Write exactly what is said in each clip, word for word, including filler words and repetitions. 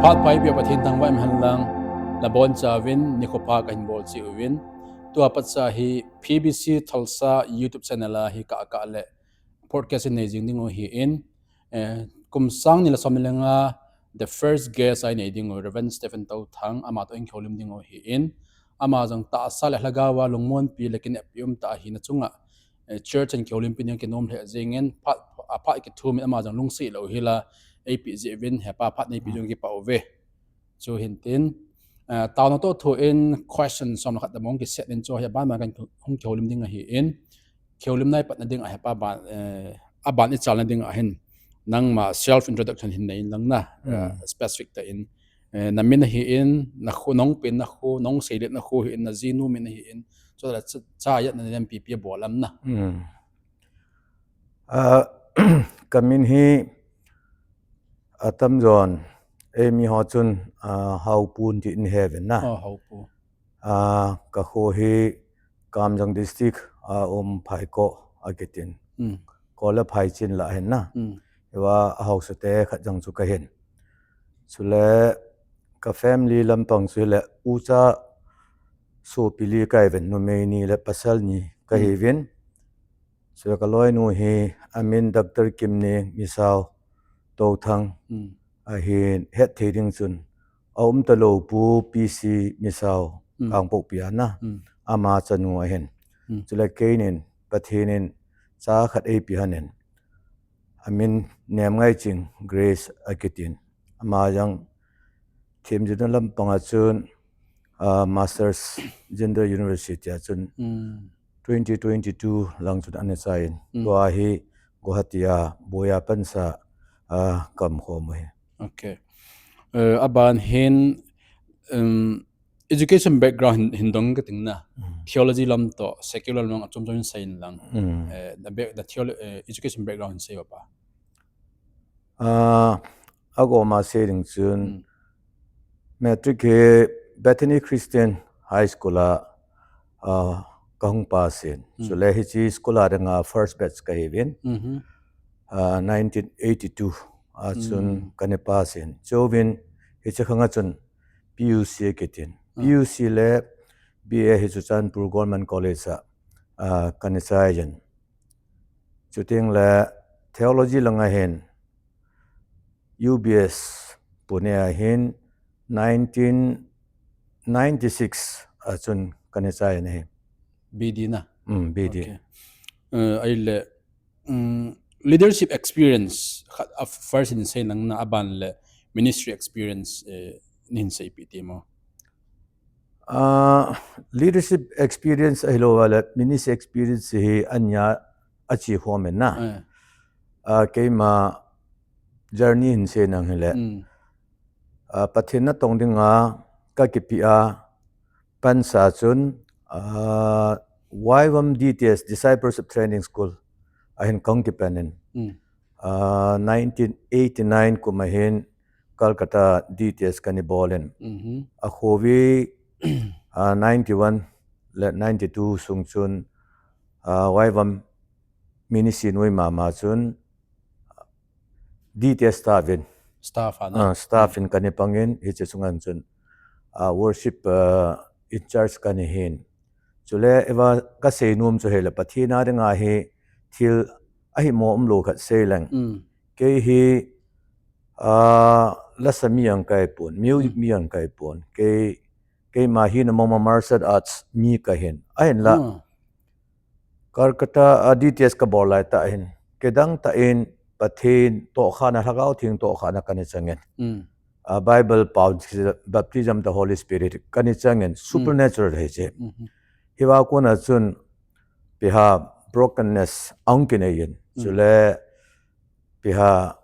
Phat paipi a Pathen thangvah in hen lang, nabonchauvin nikho pha kahin bol cheh uvin. Tua pat'a hi P B C Tulsa YouTube channel a hi ka, ka le podcast in nei jing diu ahin, eh, kum sang ni le som ni le nga, the first guest a inei diu Reverend Stephen Touthang, ama toh in kihoulim diu ahin, ama jong tahsa le lhagao a lungmonpi le kineppi umtah ahina chunga, eh, church in kihoulimpi ding kinom lheh jengin, phat, a phat kithum in ama jong lungset lou hila, eipe jeh uvin, hepa phat neipe jong kipah uve. Chu hin tin, eh, taona toh thu in question som le khat damong kiset in chu hi aban ban kahin hung kihoulim ding ahin, kihoulimna a pat na ding a hepa ban, eh, aban ichalna ding ahin, nangma self introduction hin nei in lang na, eh, specific tah in, eh, namin ahin, nakho, nahung pen nakho, nahung seilet nakho ahin, najinu min ahin, chule cha, cha ijat na nem pipi abol am na. Ah, kamin hi atamjon, eimi ho chun, ah, Haopu tin ihet uvin na. Oh, Haopu. Ah, kakho hi Kamjong District a um Phaikot akitin. Kol le Phaichin lah ahin na. Hiva ahaosa te khat jong chu kahin. Chule ka family lampang chu hile ucha sopi li kahiuvin, numei ni le pasal ni kahiuvin. Chule kaloinu hi amin Doctor Kimneng Misao Touthang ahin, hetthei ding chun aumtalou Pu P C Misao, Kangpokpi a na. Ama chanu ahin. Chule keinin Pathen in cha khat eipe hon in, amin Nemngaiching Grace akitin. Ama jong themjilna lampang a chun, ah, Masters General University a chun twenty twenty-two lang chun ana chai in. Tua hi Guwahati a boya pansa, ah, kaum khom u ahi. Okay. Eh, aban hin, um, education background hin, hin dong kating na. Theology lam toh secular lam achom chom in sei in lang. Eh, the back, the theolo-, eh, education background hin sei uva pa. Ah, agoma sei ding chun, matric hi Bethany Christian High School a, ah, kahung pass in. Chule hiche school a dinga first batch kahiuvin. Ah, nineteen eighty-two a chun kana pass in. Chuin hiche khang a chun P U C akitin. P U C le B A hi Churachandpur Government College a, ah, kana chai in. Chuteng le theology lang a hin U B S Pune a hin nineteen ninety-six a chun kana chai in ahi. B D na? Mm, B D. Okay. Eh, ahile, mm, leadership experience khat a first in sei in lang na, aban le ministry experience, eh, nahin seipi ti mo? Ah, leadership experience ahilou le ministry experience hi ania ache khom in na. Eh. Ah, keima journey hin sei in lang hile. Ah, Pathen natong dinga kakipe a pansa chun, ah, Y WAM D T S, Discipleship Training School a hin kahung kipan in. Ah, nineteen eighty-nine kum a hin Calcutta D T S kana bol in. Akhovi, ah, ninety-one le ninety-two sung chun, ah, Y WAM ministry noi mama chun, D T S staff in. Staff a na? Ah, staff in kana pang in, hiche sunga chun, ah, worship, ah, in charge kana hin. Chule hiva kasei nom chu hile Pathen a dinga hi thil ahimo umlou khat sei leng. Kei hi, ah, lasa mi jong kahipon, music mi jong kahipon. Kei, keima hi na mama martial arts mi kahin. Ahinla. Calcutta a D T S kabol laitah hin, kidang tah in Pathen tohkhana, Lhagao Theng tohkhana kana chang in. Ah, Bible pao, baptism the Holy Spirit kana chang in, supernatural hiche. Hiva kona chun, ipi ham, brokenness ahung kinei in. Chule, ipi ham,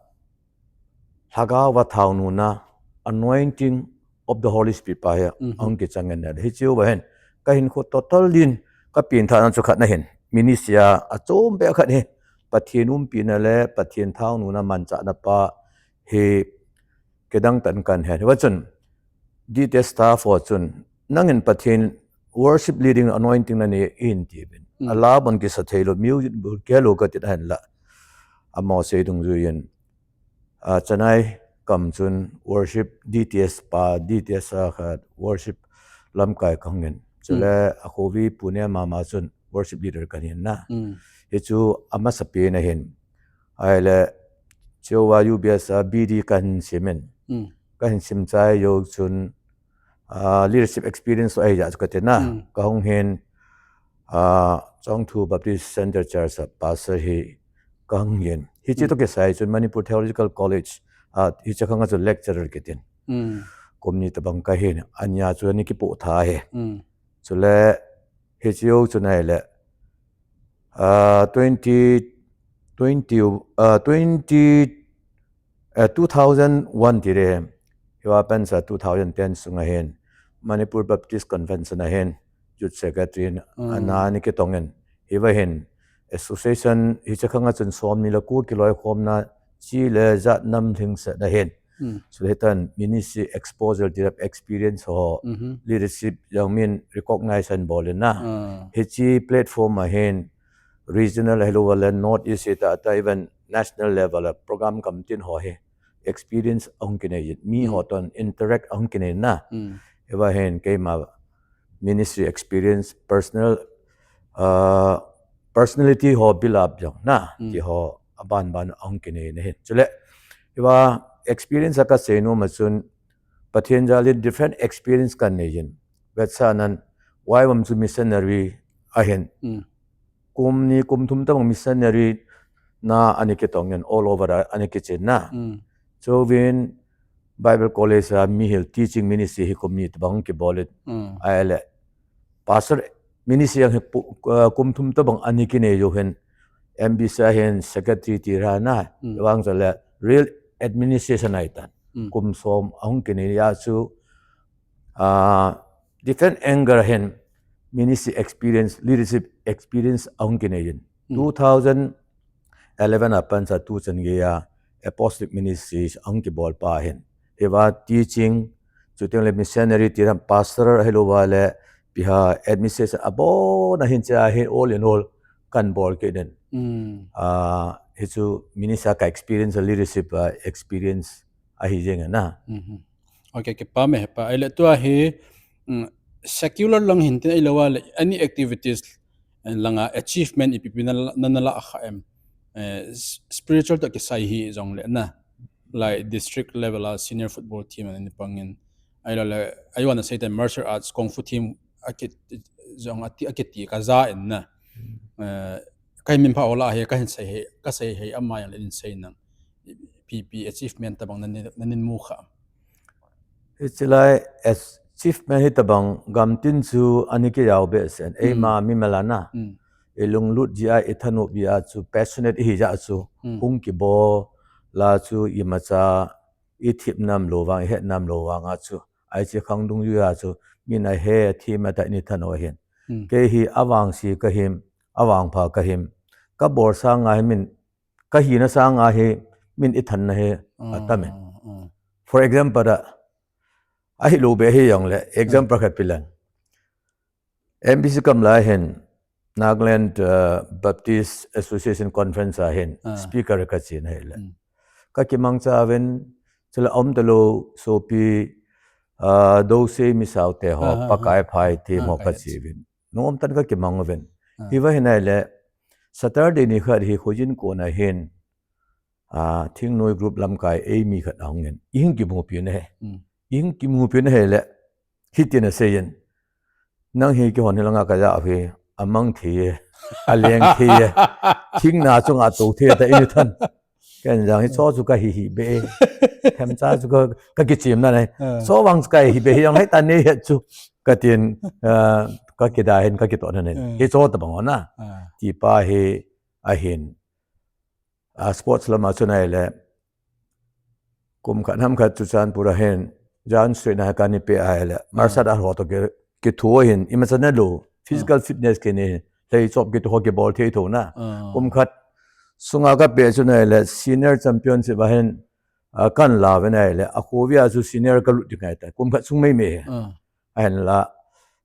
Lhagao va thaonuna, anointing of the Holy Spirit pa hi ahung kichang in. Hiche uva hin, kahinkho total din, kapengthahna chu khatna hin, ministry a, achom beh khat hi, Pathen umpina le Pathen thaonuna manchahna pa hi kidang tah in kahin het. Hiva chun, D T S staff ho chun, nangin Pathen worship leading anointing nanei in tiuvin. Ala bon kisa theilou, music bol kei lou kati ahinla. Amaho sei dungjuiyin, ah, Chennai kam chun worship D T S pa, D T S a khat worship lamkai kahung in. Chule a Khovi Pune mama chun worship leader kahin na. Hichu amasapen ahin. Ahile, chua U B S a B D kahin simin. Kahin sim chai jou chun, ah, leadership experience ahi ja chu kati na. Kahung hin, ah, Chongthu Baptist Center Church a pastor hi kahung hin. Hiche toh kisai chun Manipur Theological College, ah, hiche khang a chu lecturer kitin. Kum ni tabang kahin, ania chu ani kipoh tha hi. Chule, hiche jou chun ahile, ah, twenty, twenty, ah, twenty, ah, two thousand one tire, hiva pansa two thousand ten sunga hin, Manipur Baptist Convention a hin, Youth Secretary in, ana ani kitongin, hiva hin, association hiche khang a chun somni le ko kiloikhomna, chi le jat nam lhingsetna hin. Chule hitan ministry exposure tira experience ho, leadership jong min recognize ahin bol in na. Hiche platform a hin regional ahilouva le North East hita ta even national level a program gamtin ho hi experience ahung kinei in, mi ho toh interact ahung kinei na. Hiva hin keima ministry experience, personal, ah, personality ho build up jong na, ti ho aban ban ahung kinei na hin. Chule, hiva experience a kasei nom a chun, Pathen jal in different experience kanei in. Vetsahnan, Y WAM chu missionary ahin. Kum ni kum thum tabang missionary na ani kitongin all over a ani kichen na. Chuvin Bible College a mihil teaching ministry hi kum ni tabang kibol in. Ahile, pastor ministry jong hi pu-, ah, kum thum tabang ani kinei jou hin, M B C a hin secretary tira na, vang chule real administration ahitan. Kum som ahung kinei a chu, ah, different angle hin ministry experience, leadership experience ahung kinei in. Two thousand eleven a pansa tuchan geiya Apostolic Ministries ahung kibol pa hin. Hiva teaching, chuteng le missionary tira pastor ahilouva le piha administration abon a hin cha hi all in all kahin bol kit in. Ah, hichu ministry ka experience, leadership, ah, experience ahi jeng na. Okay, kipah e hepa. Ahile tua hi, secular lang hin tin ahilouva le any activities langa achievement ipi ipi na, na, nalah kha em. Eh, s-, spiritual toh kisai hijongle na. Like district level a senior football team a nana pang in. Ahilou le, ahiva nasei te martial arts, kung fu team aki, jong ati, akiti kaja in na. Eh, kahin minpha ho lah hi, kahin sei hi, kasei hi, ama jong le in sei nang. Ipi ipi achievement tabang nanin, nanin mu kha. Hiche lai achievement hitabang gamtin chu ani kijao behseh in. Eima mimal a na. Ilunglut jeh a, ithanop jeh a chu, passionate ihi jeh a chu. Hung kibol a chu imacha ithip nam lou vang, ihet nam lou vang a chu. Hiche khang dungjui a chu, min ahe, athim a ta in ithan u ahin. Kei hi avangse kahim, avangpha kahim. Kabol sanga hi min, kahina sanga hi min ithanna hi atam in. For example a, ahilou beh hijongle, example khat pe leng. M B C kam lai hin, Nagaland, uh, Baptist Association Conference a hin, speaker kache na hile. Kakimangcha uvin, chule aum talou, sopi, uh, Dousei Misao te ho, Pakai phai team ho kache uvin. Nung umtah in kakimang uvin. Hiva hin ahile, Saturday ni khat hi Khojin kona hin, ah, Thingnoi group lamkai eimi khat ahung in. Ihin kimupi na hi. Ihin kimupi na hile, hitin asei in. Nang hi keihon hilanga kaja u hi, amang thei e, aleng thei e. Thingna chunga tou thei ta in ithan. Ken jong hicho chu kahi hih beh e. Themcha chu ka, kakichem na nei. Hicho vang chu kahi beh e, hijongle hita nei het chu. Katin, ah, kakida hin kakitoh na nei. Hicho tabang u na. Tipa hi ahin. Ah, sports lama chu ahile. Kum khat ham khat Churachandpur a hin. Jan Street na kani pe ahile. Martial art ho toh ki, kitho hin. Imacha nalou. Physical fitness kinei hin. Lheichop kitho kibol thei tho na. Kum khat sunga kape chu ahile. Senior championship a hin. Ah, kahin la uvin ahile. Akhovi a chu senior kalut ding ahitai. Kum khat sung meimei hi. Ahinla,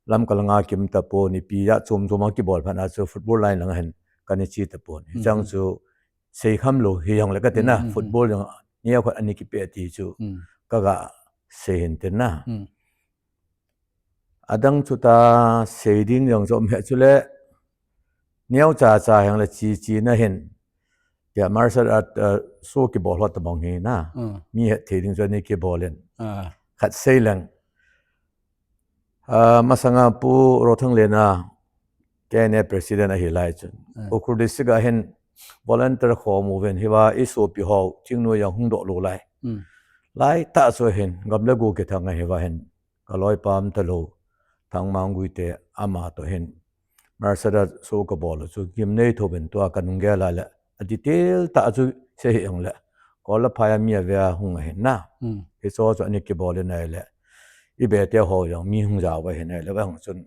Lamka langa kim tapon, ipi a chom chom a kibol phat a chu football line langa hin kana che tapon. Hichang chu seikham lou hijongle kati na, football jong neo khat ani kipe ti chu, hmm, kaga sei hin tin na. Hmm. Adang chu ta sei ding jong chu um he chu le, neo cha cha heng le chi chi na hin. Tia martial art, uh, show kibol ho tabang hi na. Hmm. Mi het thei ding chu ani kibol in. Ah. Khat sei leng. Ah, masanga Pu Rothang Lena, K N A president ahi lai chun. Ah. Ukhrul district a hin volunteer khom uvin hiva i sopi ho, thingnu jong hung doh lou lai. Hmm. Lai ta chu hin, gam le go kithang ahi va hin. Ka loipa um talou, Thangmang Guite ama to hin. Martial art show kabol chu, gimnei tho ben tua ka nunggel a le. A detail ta chu sei hi jong le. Kol le phai a mi a ve a hung ahin na. Hmm. Hi show chu ani kibol in ai le. I be te ho jong mi hung ja va hin ai le va hung chun.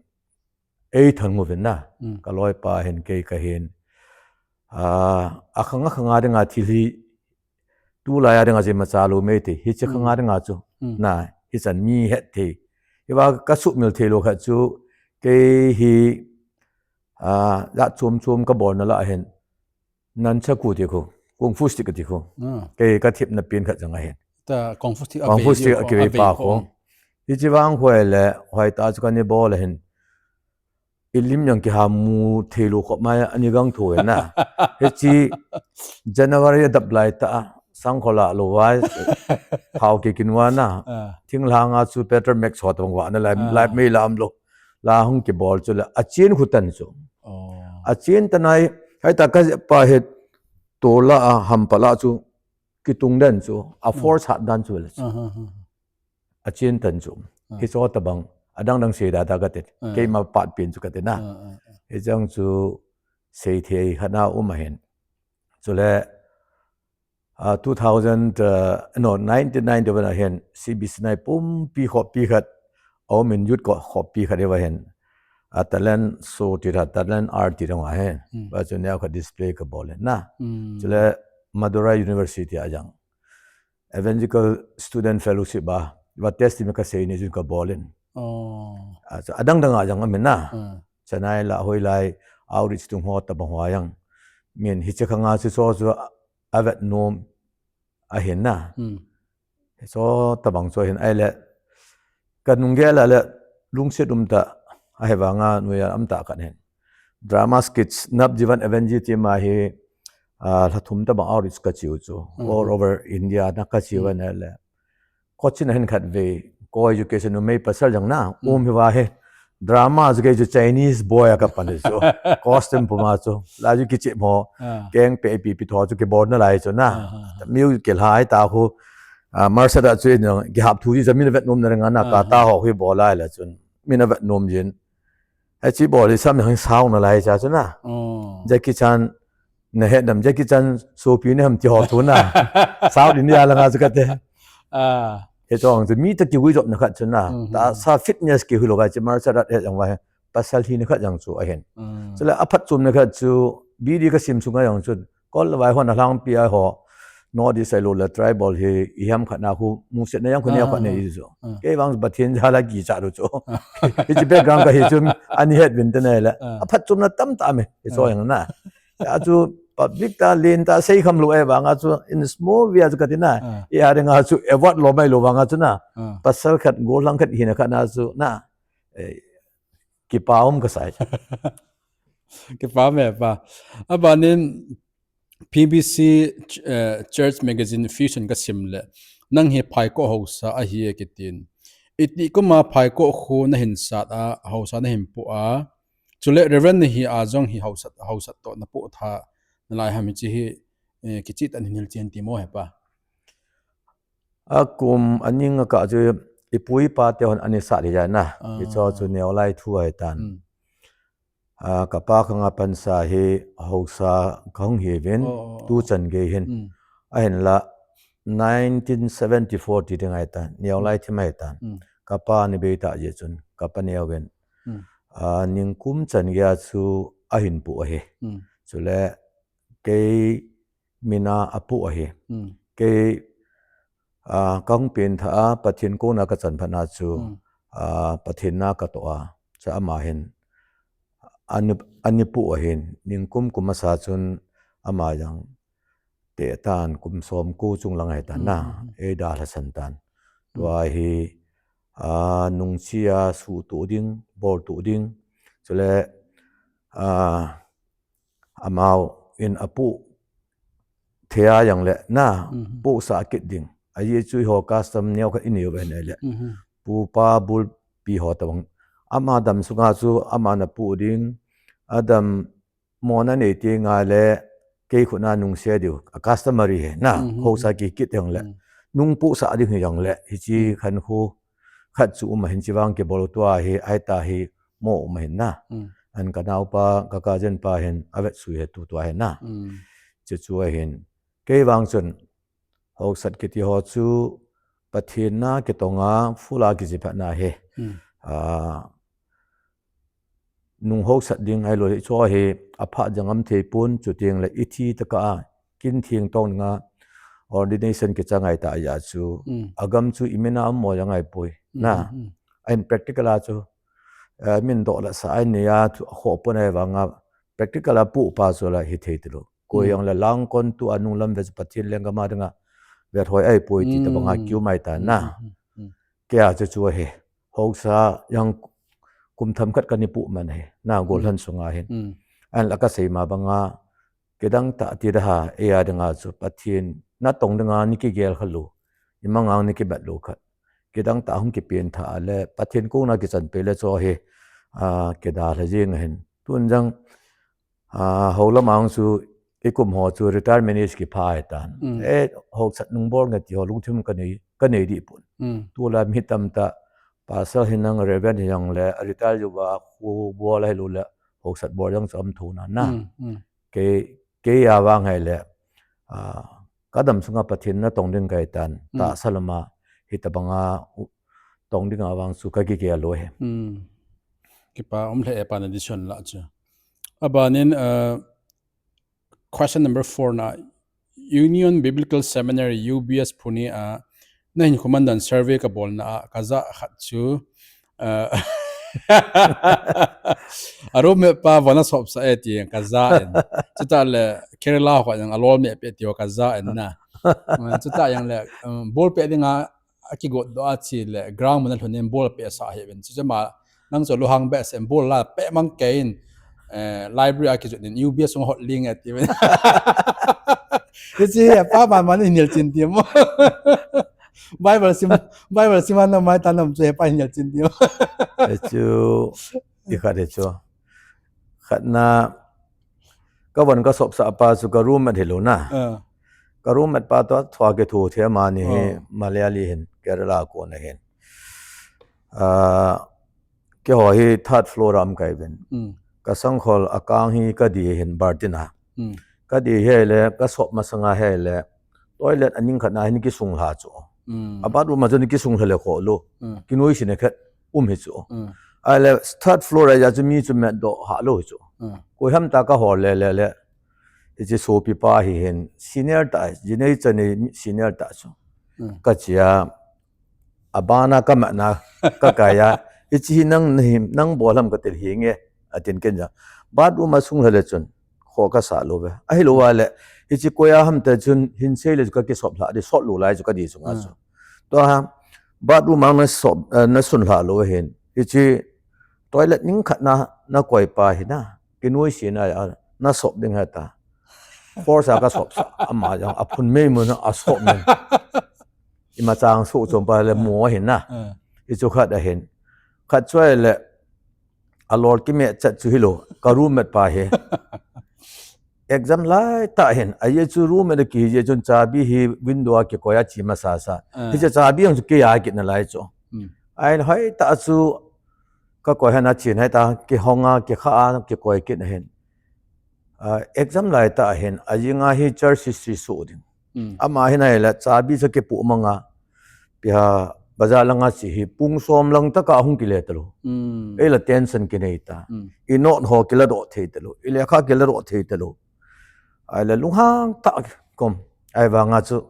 Ei than ngu vin na. Hmm. Ka loipa hin kei ka hin. Ah, a khang a khang a ding a thil hi tulai a ding a jima cha lou mei te. Hi chi khang a ding a chu. Hmm. Na, hi chan mi het thei. Hi va ka sumil thei lou khat chu. Kei hi, ah, ja chom chom ka bol na la hin. Nunchaku ti khu, kung fu stick ti khu. Ah. Kei ka thip na pin khat jang ahin. Ta kung fu stick, kung fu stick a kivei pa khu. Hi chi vang khu le, hoi ta chu ka ni bol ahin. I lim jang kiha mu thei lou khop mai ani gang thu na. Hi chi January a dap lai ta, sang kho la lou vai. Hau ki kin wa na. Ah. Thing lhang a chu Peter Max ho tong wa na lai, ah, lai mei lam lou. La hung kibol chu le, a chin khu tan chu. Oh. A chin tan ai, hai ta ka pa het to la a ham pa la chu kitung den chu, a force hat dan chu le chu. Ah, ah, ah. A chin tan chu. Ah. Hi cho tabang, a dang dang sei da da ka te. Ah. Keima pat pin chu ka te na. Ah, ah, ah. Hi chang chu sei thei khat na um ahin. Chu le, ah, two thousand, uh, no, nineteen ninety-one a hin, C B C nai pumpi khopi khat, a um in youth ko khopi khat i va hin. A talent show ti ra, talent art ti ra nga hin. Hmm. Va chu neo khat display ka bol in na. Hmm. Chu le Madurai University a jang. Evangelical Student Fellowship a, va testimony ka sei ni chun ka bol in. Oh. A, chu a dang dang a jang a min na. Hmm. Chennai la, hoilai, outreach tung ho, tabang ho a jang. Min hi che khang a chu cho chu a vet nom ahin na. Hmm. Hi cho tabang chu ahin ai le. Ka nunggel a le lungset um ta, ahi vang a nuia um ta kan hin. Drama skits, Navjeevan Evangelism a hi, ah, lha thum tabang outreach ka chiu chu. Hmm. All over India na ka chiu, hmm, a le. Cochin a hin khat ve, co-education numei pasal jang na, hmm, um hi va hi. Drama chu kei chu Chinese boy a ka pan chu. Costume puma chu. La chu kichi mo. Ah. Keng pe pi pi tho chu kibol na lai chu na. Ah, ah, ah. Music kihai ta khu. Ah, martial art chu in jong kihap thu ji cha min vet nom na ring a na, ah, ka ta, ah, ho hi bol lai la chun. Min a vet nom jin. Hai chi bol hi sam jang sao na lai cha chu na. Oh. Jackie Chan na het nam Jackie Chan sopi ne ham ti ho thu na. South India langa chu ka te. Ah. Hi chong chu mi ta kigui jop na khat chu na. Mhm. Ta sa fitness kihui lou vai chi martial art het jang vai. Pasal hi na khat jang chu ahin. Mm. Chu le a phatchomna khat chu bidi ka sim sunga jang chu kol le vai hon a lhangpi a ho. North East a lou le tribal hi i hiam khat na khu musetna jang khu ne, ah, khat ne, ah, i chu. Ah. Kei vang Pathen jal a kicha lou chu. Ah. Hi chi background ka hi chu ani het vin te na le. Ah. A phatchomna tam tam e. Hi cho jang na. A chu public ta len ta sei kham lou e vang a chu in small way a chu ka ti na. Ah. I a ring a chu award lou mai lou vang a chu na. Ah. Pasal khat gollhang khat hi na khat na chu na. Eh, kipa um ka sai. Kipa me pa. A banin P B C ch-, eh, Church Magazine Fusion ka sim le. Nang hi phaikhoh hausa ahi e kitin. Iti kuma phaikhoh khu na hin sat a, hausa na hin pu a. Chule Reverend ni hi a jong hi hausat, hausat to na pu tha na lai ham hi chi hi, eh, kichi tan hin hil chen ti mo he pa. A kum a ning a ka chu i pu i pa te hon ani sat hi ja na. Ah. I cho chu neo lai thu ai tan. Hmm. Ah, ka pa khang a pansa hi hausa ka hung hi vin, oh, oh, oh, tu chan gei hin. Hmm. Ahin la nineteen seventy-four ti ding ai tan, neo lai, hmm, thim ai tan. Hmm. Ka pa ni bei ta je chun, ka pa neo vin. Hmm. Ah, ning kum chan gei a chu ahin pu ahi. Hmm. Chule kei min a a pu ahi. Hmm. Kei, ah, ka hung pen tha a, Pathen kona ka chan phat na chu, hmm, ah, Pathen na ka to a, cha ama hin, ani, ani pu ahin, ning kum kum a sa chun ama jang, te tan kum som ko chung lang ahi tan na, ei dalha san tan. Tua hi, a, nungchi a suhtuh ding, boltuh ding, chule, a, amau in apuh thei a jong le na, puhsah kit ding. Ajeh chu eiho custom neo khat inei uve na le. Pupa bulpi ho tabang. Ama dam sunga chu ama na puh ding, adam mona nei ti nga le kei khut na nungse diu, a customary he na, haosa kikit jong le. Nung puhsah ding hi jong le, hichi khan khu khat chu um ahin, chuvang kibol tua hi, ahi ta hi mo um ahin na. An ka naupa, ka cousin pa hin, avet sui he tu tua hin na. Chu chu ahin. Kei vang chun, haosat kiti ho chu, Pathen na kitonga, full a kijih phat na hi. A, nung haosat ding ahilou le, chu hi, aphat jong um thei pon, chuteng le, ithi tokah a, kin theng tong nga, ordination kichang ahi ta ahi a chu, agam chu imin a um mo jong ahi poi. Na, ahin practical a chu, eh, min doh la sa ahi ni a, thu, akhoh pon ahi vanga, practical a pupa chu la hi thei tilou. Koi jong le lang kon tu a nung lam ve chu Pathen lenggam a dinga, vet hoi ahi poi ti tabang a kiu mai ta na. Kei a chu chu ahi. Haosa jong kum themkhat kana puh man ahi. Na golhang sunga hin. An la ka sei ma banga, kidang tah ti da ha, ei a dinga chu Pathen natong dinga ni kigel kha lou. Imang ang ni kimat lou khat. Kidang tah hung kipen tha le, Pathen kona kichan pe le chu hi, a, kidalha jing ahin. Tun jong, a, hou lam ang chu, ikum ho chu retirement age kipha ahi tan. E, haosat nung bol nge ti ho lungthim ka nei, ka nei dih pon. Tu la mi tamtah, pastor hi nang reverend hi jong le, retire jou va, khu bol ahilou le, haosat bol jong chu um thou na na. Kei, kei a vang ahi le, a, ka dam sunga Pathen natong ding kahi tan, tahsa lama, hitabanga, u-, tong ding a vang chu ka kigel lou ahi. Kipa um lheh e pa na decision la chu. Abanin, uh, question number four na, Union Biblical Seminary, U B S Pune a, na hinkho mandan survey ka bolna a, ka ja khat chu, a, a roommate pa vana sopsah e ti ka ja in. Chutah le Kerala ho jong a lolmeh pe ti ho ka ja in na. Chutah jong le, um, bol pe dinga, a kigot doh a chi le ground mun a lhun in bol pe sa hi ven. Chuche ma nang chu luhang behseh in bol la pe mang kei in, eh, library a kijot in U B S sung hot ling e ti ven. Hiche hi pa man man in hil chin ti mo. Bible sim, Bible sim an mai ta nam chu he pa hil chin ti mo. Chu, i khat he chu. Khat na, ka von ka sopsah pa chu ka roommate hilou na. Ka roommate pa toh thua kithu thei ama ni hi Malayali hin, Kerala kon a hin. Ah, keiho hi third floor a um kahi uvin. Ka sangkhol a kang hi ka di hin Bartin a. Ka di hi le, ka sop masanga hi le, toilet a ning khat na hin kisung lha chu. A bathroom a chun kisung lha le kho lou. Kinoi sina khat um hi chu. Ahile third floor a chu mi chu met doh ha lou hi chu. Koi ham ta ka hol le le le. Hiche sopi pa hi hin senior ta, jinei chanei senior ta chu. Ka chia, a bana ka matna ka kai a. Hiche hi nang nahi, nang bol ham ka ti le hi nge, a tin ken ja. Bathroom a sung lha le chun. Kho ka sa lou ve. Ahilou va le, hiche koi a ham te chun hin sei le chu ka kisop lha di, sot lou lai chu ka di sunga chu. Tua ha, bathroom a na sop, eh, na sun lha lou hin. Hiche toilet ning khat na, na koi pa hi na. Kinoi sina a, na sop ding ha ta. Force a ka sopsah, ama jong, a phun mei mun a sop mei. Ima chang su chom pa le mo hin na. Hichu khat a hin. Khat chu ahile, a lol kimeh chat chu hilou, ka roommate pa hi. Exam lai tah hin, ajeh chu roommate a kihi jeh chun chabi hi window a kikoi a chi masa sa. Hiche chabi jong chu kei a kit nalai chu. Ahin hoi tah chu ka koi hin a chin hoi tah kihong a, kikha a, kikoi kit na hin. Ah, exam lai tah hin, ajing a hi church history so ding. Ama hin ahile chabi chu kipu mang a, Pia bazar langa chi hi pung som lang taka hung kile talou. Ei la tension kinei ta. I note ho kila doh thei talou. I lekha kila doh thei talou. Ahile lunghang tah kom. Ahivanga chu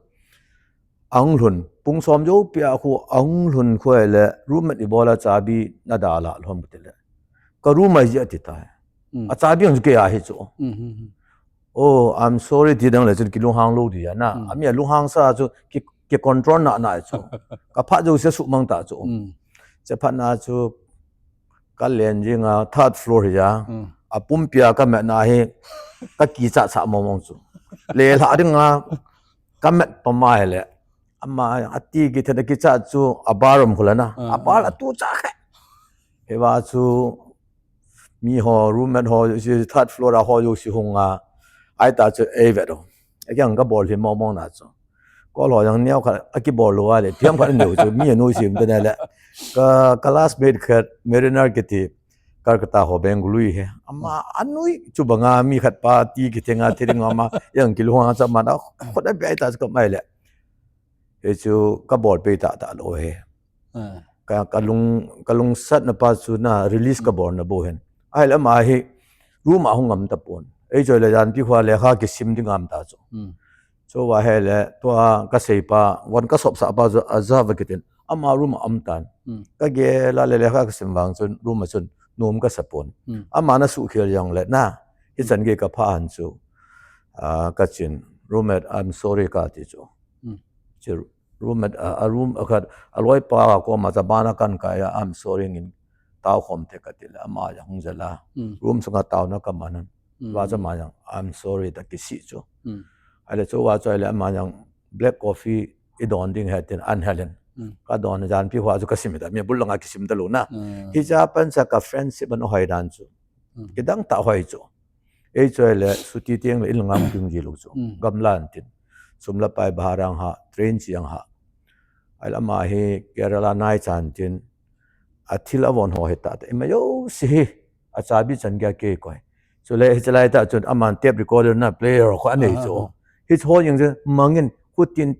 ahung lhun. Pung som jou pia khu ahung lhun khu ahile roommate ibola chabi na dalha lou ham tile. Ka room a hi ati tai. A chabi hung kei a hi chu. Oh, I'm sorry ti dang le chun kilunghang lou dia na. Hmm. Ami a lunghang sa chu ki, ki control na na chu. Ka phat jouse suhmang ta chu. Hmm. Chephat na chu ka len jing a third floor hi a. Hmm. A pumpi a ka mat na hi ka kicha cha mong mong chu. Le lha ding a ka mat pa mai le. Ama a ti kithei a kicha chu a bar um khu la na. Ah, a bar ah. A tu cha khe. Hiva chu mi ho, roommate ho, si third floor a ho jouse hung a. Ai ta chu ei ve do. Ei jong ka bol hi mong mong na chu. Ko lo jong neo khat a kibol lou a le, piang khat neo chu, mi a noi sim te na le. Ka, ka classmate khat, Mariner kiti, Calcutta ho Bengaluru hi. Ama a noi chu banga mi khat pa ti kithei nga, thei ding ama, jong kilunghang cha man a, khut a be ai ta chu ka mai le. Ei chu ka bol pe ta ta lou he. Ah. Ka, ka lung, ka lungsatna pa chu na release ka bol na bou hin. Ahile ama hi room a hung ngam ta pon. Ei choi le jan pi khua lekha kisim ding ngam ta chu. Hmm. Chu va hele tua ka sei pa, von ka sop sa pa chu a ja va kitin. Ama room a um tan. Hmm. Ka gel a le lekha kisim vang chun room a chun nom ka sa pon. Hmm. Ama na suh khel jong le na. Hichan gei ka pha han chu. Ah, ka chin. Roommate, I'm sorry ka ti chu. Hmm. Chu roommate, a, a room a khat, a loi pa a koma cha bana kan kai a, I'm sorry ngin tao khom te ka ti le, ama jong hung jal a. Hmm. Room sunga taona ka man an. Hmm. Va cha ma jong, I'm sorry ta kisi chu. Hmm. Ahile chu va chu ahile ama jong black coffee i don ding he tin an hel in. Hmm. Ka don jan pi hua chu ka sim ta, mi bul langa kisim ta lou na. Hmm. Hicha pan cha ka friendship an hoi dan chu. Hmm. Kidang ta hoi chu. Ei choi le, suti tiang le, in ngam ding ji lou chu. Hmm. Gamla an tin. Sum la pai bhara ang ha, train chi ang ha. Ahile ama hi Kerala nai chan tin. A thil a von ho hi ta ta. Ima jouse hi. A chabi chan gei a kei koi. Chule, hichelai ta chun, aman tape recorder na player ho kho anei chu. Ah, ah. Hiche ho jeng chu, mangin, khutin,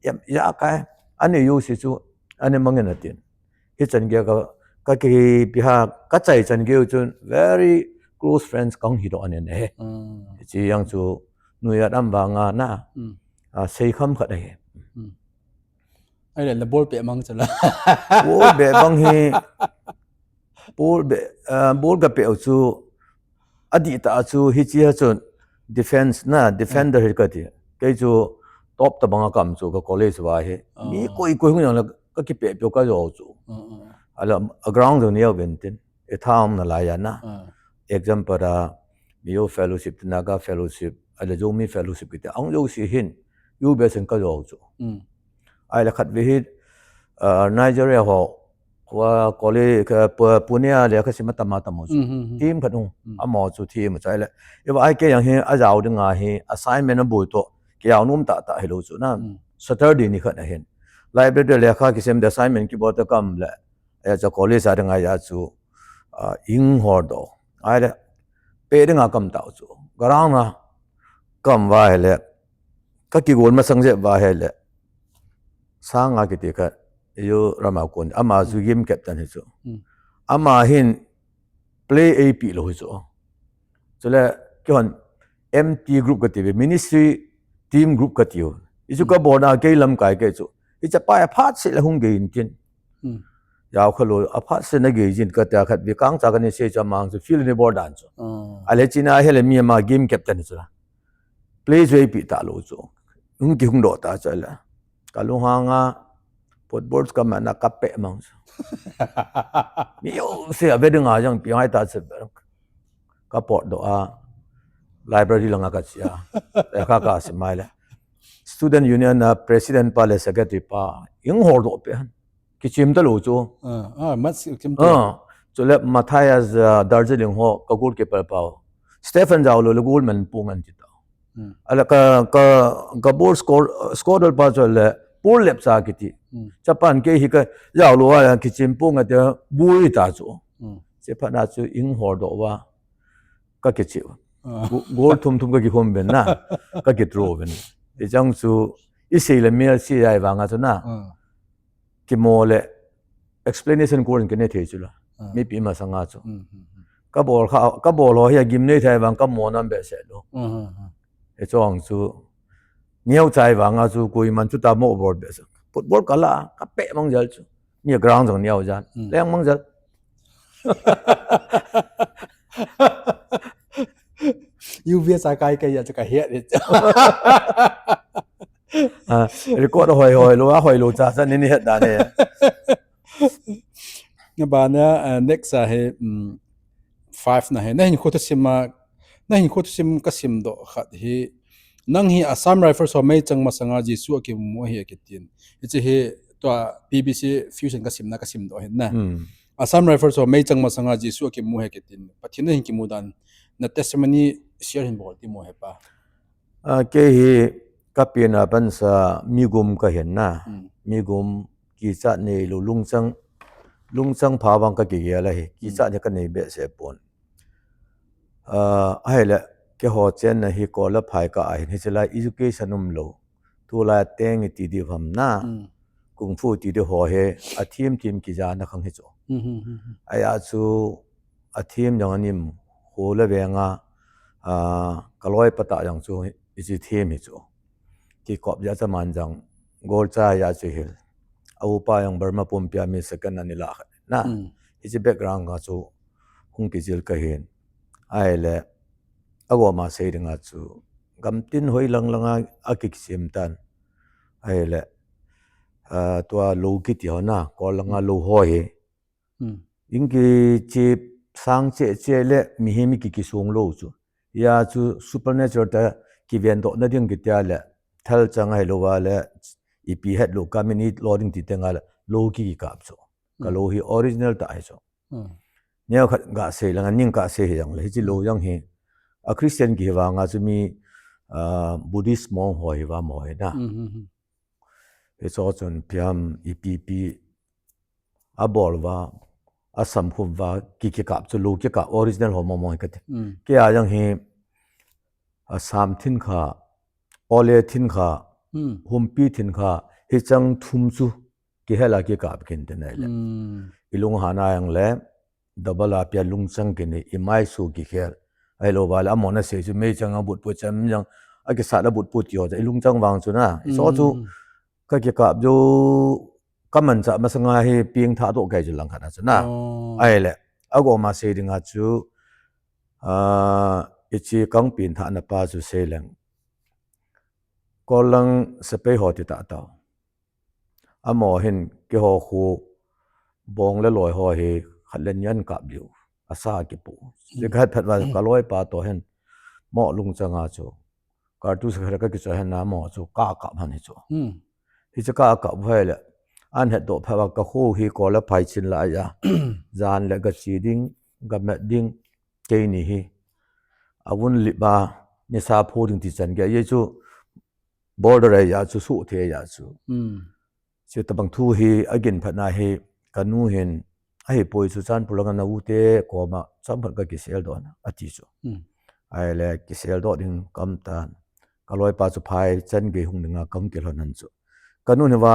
em, ja kai. Anei jouse chu, anei mangin atin. Hichan gei a ka, ka kipi ha, ka chai chan gei u chun very close friends kang hi doh anen he. Hmm. Chi jang chu nuijat am vanga na. Hmm. A, sei kham khat ahi. Hmm. Ahile la bol pe mang chu la. Bol pe bang hi, bol pe, a, bol ka pe u chu, adih ta chu, hichi ha chun defense na, defender hi ka ti. Kei chu top ta banga kam chu ka college va hi. Mi koi koi hung jang la ka kipe pe u ka jo chu. Ahile a ground jong neo ben tin. E tha um na lai a na. Example a, Mizo fellowship, Naga fellowship, ahile Zomi fellowship kiti. Ang jouse hin, U B S in ka jo chu. Ahile khat ve hi, a, Nigeria ho, Khua college, ka, Pu-, Pune a le ka sim a tam a tam u chu. Hmm, hmm, hmm. Team khat u. Hmm. Amaho chu team chu ahile. Iva I K jang hi a jao ding a hi assignment a bol to. Ki jao nom ta ta hi lou chu na. Hmm. Saturday ni khat a hin. Library le lekha kisem de assignment kibol ta kam le. Ahi chu college a ding a ja chu. A, ing hor do. Ahile. Pe ding a kam ta u chu. Garang a. Kam va hele. Ka kigol masang je va hele. Sanga kiti kha, U Ramakon, ama chu game captain hi chu. Hmm. Ama hin play eipi lou hi chu. Chule, kihon M T group kati ve, ministry team group kati u. Hichu ka bol na kei lamkai kei chu. Hiche pa a phat se le hung gei in tin. Hmm. Jao kha lou, a phat se na gei jin ka tia khat ve kang cha ka ni se chu amang chu field ni bol dan chu. Oh. Ahile china hele mi ama game captain chu la. Play chu eipi ta lou chu. Hung kihung doh ta chu le. Ka lunghang a, football ka man a ka pe mang chu. Mi jouse a ve ding a jang pi ngai ta chu. Ka pot doh a, library langa ka che a. Lekha ka sim mai le. Student Union a president pa le secretary pa, ing hor doh pe han. Kichim ta lou chu. Ah, ah, mat si chim ta. Ah, chule Matthias, ah, Darjeeling ho, ka goalkeeper pa. Stephen jao lou le goal man pung an ti ta. Hmm. Ahile ka, ka, ka bol score, score dol pa chu le, Paul Lepcha kiti. Hmm. Chapan kei hi ka jao lou a kichim pung a ti, bui ta chu. Hmm. Chephat na chu ing hor doh va. Ka kichi. Ah. Go-, goal thum thum ka kihom ben na. Ka kithrow ben. Hichang chu, i sei le mel sei ai vanga chu na. Ah. Kimo le explanation kol in kine thei chu la. Ah. Mipi masanga chu. Hmm, hmm, hmm. Ka bol kha, ka bol ho hi a gim nei thei vang ka mo nam behseh lou. Hmm, hmm, hmm. Hichang chu neo chai vanga chu koiman chu ta mo bol behseh. Football ka la, ka pe mang jal chu. Mi ground jong neo jan. Hmm. Leng mang jal. U V S a kai kai a chu ka het hi. Ah, record hoi hoi lou, a hoi lou cha cha ni ni het dan he. Abana, uh, next a hi, um, five na hi. Na hinkho thusim a, na hinkho thusim ka simdoh khat hi. Nang hi Assam Rifles ho meichang masanga Jesu a kimu ahi a kitin. Hiche hi tua P B C Fusion ka simna ka simdoh hi na. Hmm. Assam Rifles ho meichang masanga Jesu a kimu ahi a kitin. Pathen a hin kimu dan. Na testimony share hin bol ti mo he pa. Ah, kei hi ka pen a pansa migum ka hin na. Hmm. Migum kichat neilou lungchang, lungchang pha vang ka kigel ahi. Kichat hi ka nei behseh pon. Ah, ahile, keiho chenna hi kol le phai kah a hin, hiche lai education umlou. Tulai teng iti di ham na. Hmm. Kung fu ti di ho hi, a thim thim kijana khang hi chu. Hmm, hmm, hmm, hmm. Ahi a chu, a thim jong anim, ho le veng a, ah, ka loipa tah jong chu, hiche thim hi chu. Kikop jeh a chu aman jong, golcha ahi a chu hil. A upa jong Burma pumpi a mi second ani lah khat na. Hmm. Hiche background a chu hung kijil ka hin. Ahile, agoma sei ding a chu, gamtin hoi lang lang a, a kikisem tan. Ahile, ah, tua lou kiti ho na, kol lang a lou ho hi. Hmm. Ing kiche sang che che le mihem i kikisong lou chu. Hia chu supernatural tah kivendoh na ding kiti a le, thal chang ahilou va le, ipi het lou ka min i lo ding ti teng a le, lou ki kikap chu. Ka Hmm. lou hi original tah hi chu. Hmm. Neo khat ga sei lang a, ning ka sei hi jong le, hiche lou jong hi. A Christian kihi vang a chu mi, ah, Buddhist monk ho hi va mo hi na. Hmm, hmm, hmm. Hiche chun phiam ipi pi a bol va, a samkhup va, ki kikap chu lou kikap original ho mong mong hi kati. Hmm. Kei a jong hi, a sam thin kha, ole thin kha, Hmm. humpi thin kha, hichang thum chu kihel a kikap kin te nai le. Hmm. I lunghan a jong le, double a pia lungchang kini, i maisu kikhel. Ahilou va le, amon a sei chu meichang a butpu cham jang, a kisat a butpu ti ho, i lungchang vang chu na. I so chu, Hmm. ka kikap jo, ka manchah masanga hi pengthah doh kei chu lang khat a chu na. Oh. Ahile, agoma sei ding a chu, ah, hiche kang pengthah na pa chu sei leng. Kol lang sepai ho ti tah tau. Amaho hin keiho khu bong le loi ho hi khat le ni ahin kap diu. Asa kipu. Hmm. Ti khat phat va ka loipa toh hin mo lungchang a chu. Kartu sa khat ka kichoi hen na mo chu ka kap han hi chu. Hmm. Hiche ka kap u ahile. Ahin hetdoh phat va ka khu hi kol le phai chin lai a. Jan le ga che ding, ga met ding, keini hi. A vun lip a, nisa pho ding ti chan kei a chu border a chu suh thei a chu. Hmm. Chuti bang thu hi agin phat na hi ka nu hin ahipoi chu Churachandpur lang a na u te koma chomkhat ka kisel doh na ati chu. Hmm. Ahile kisel doh ding kam tan. Ka loipa chu phai chan gei hung ding a kang kilhon han chu. Ka nu hi va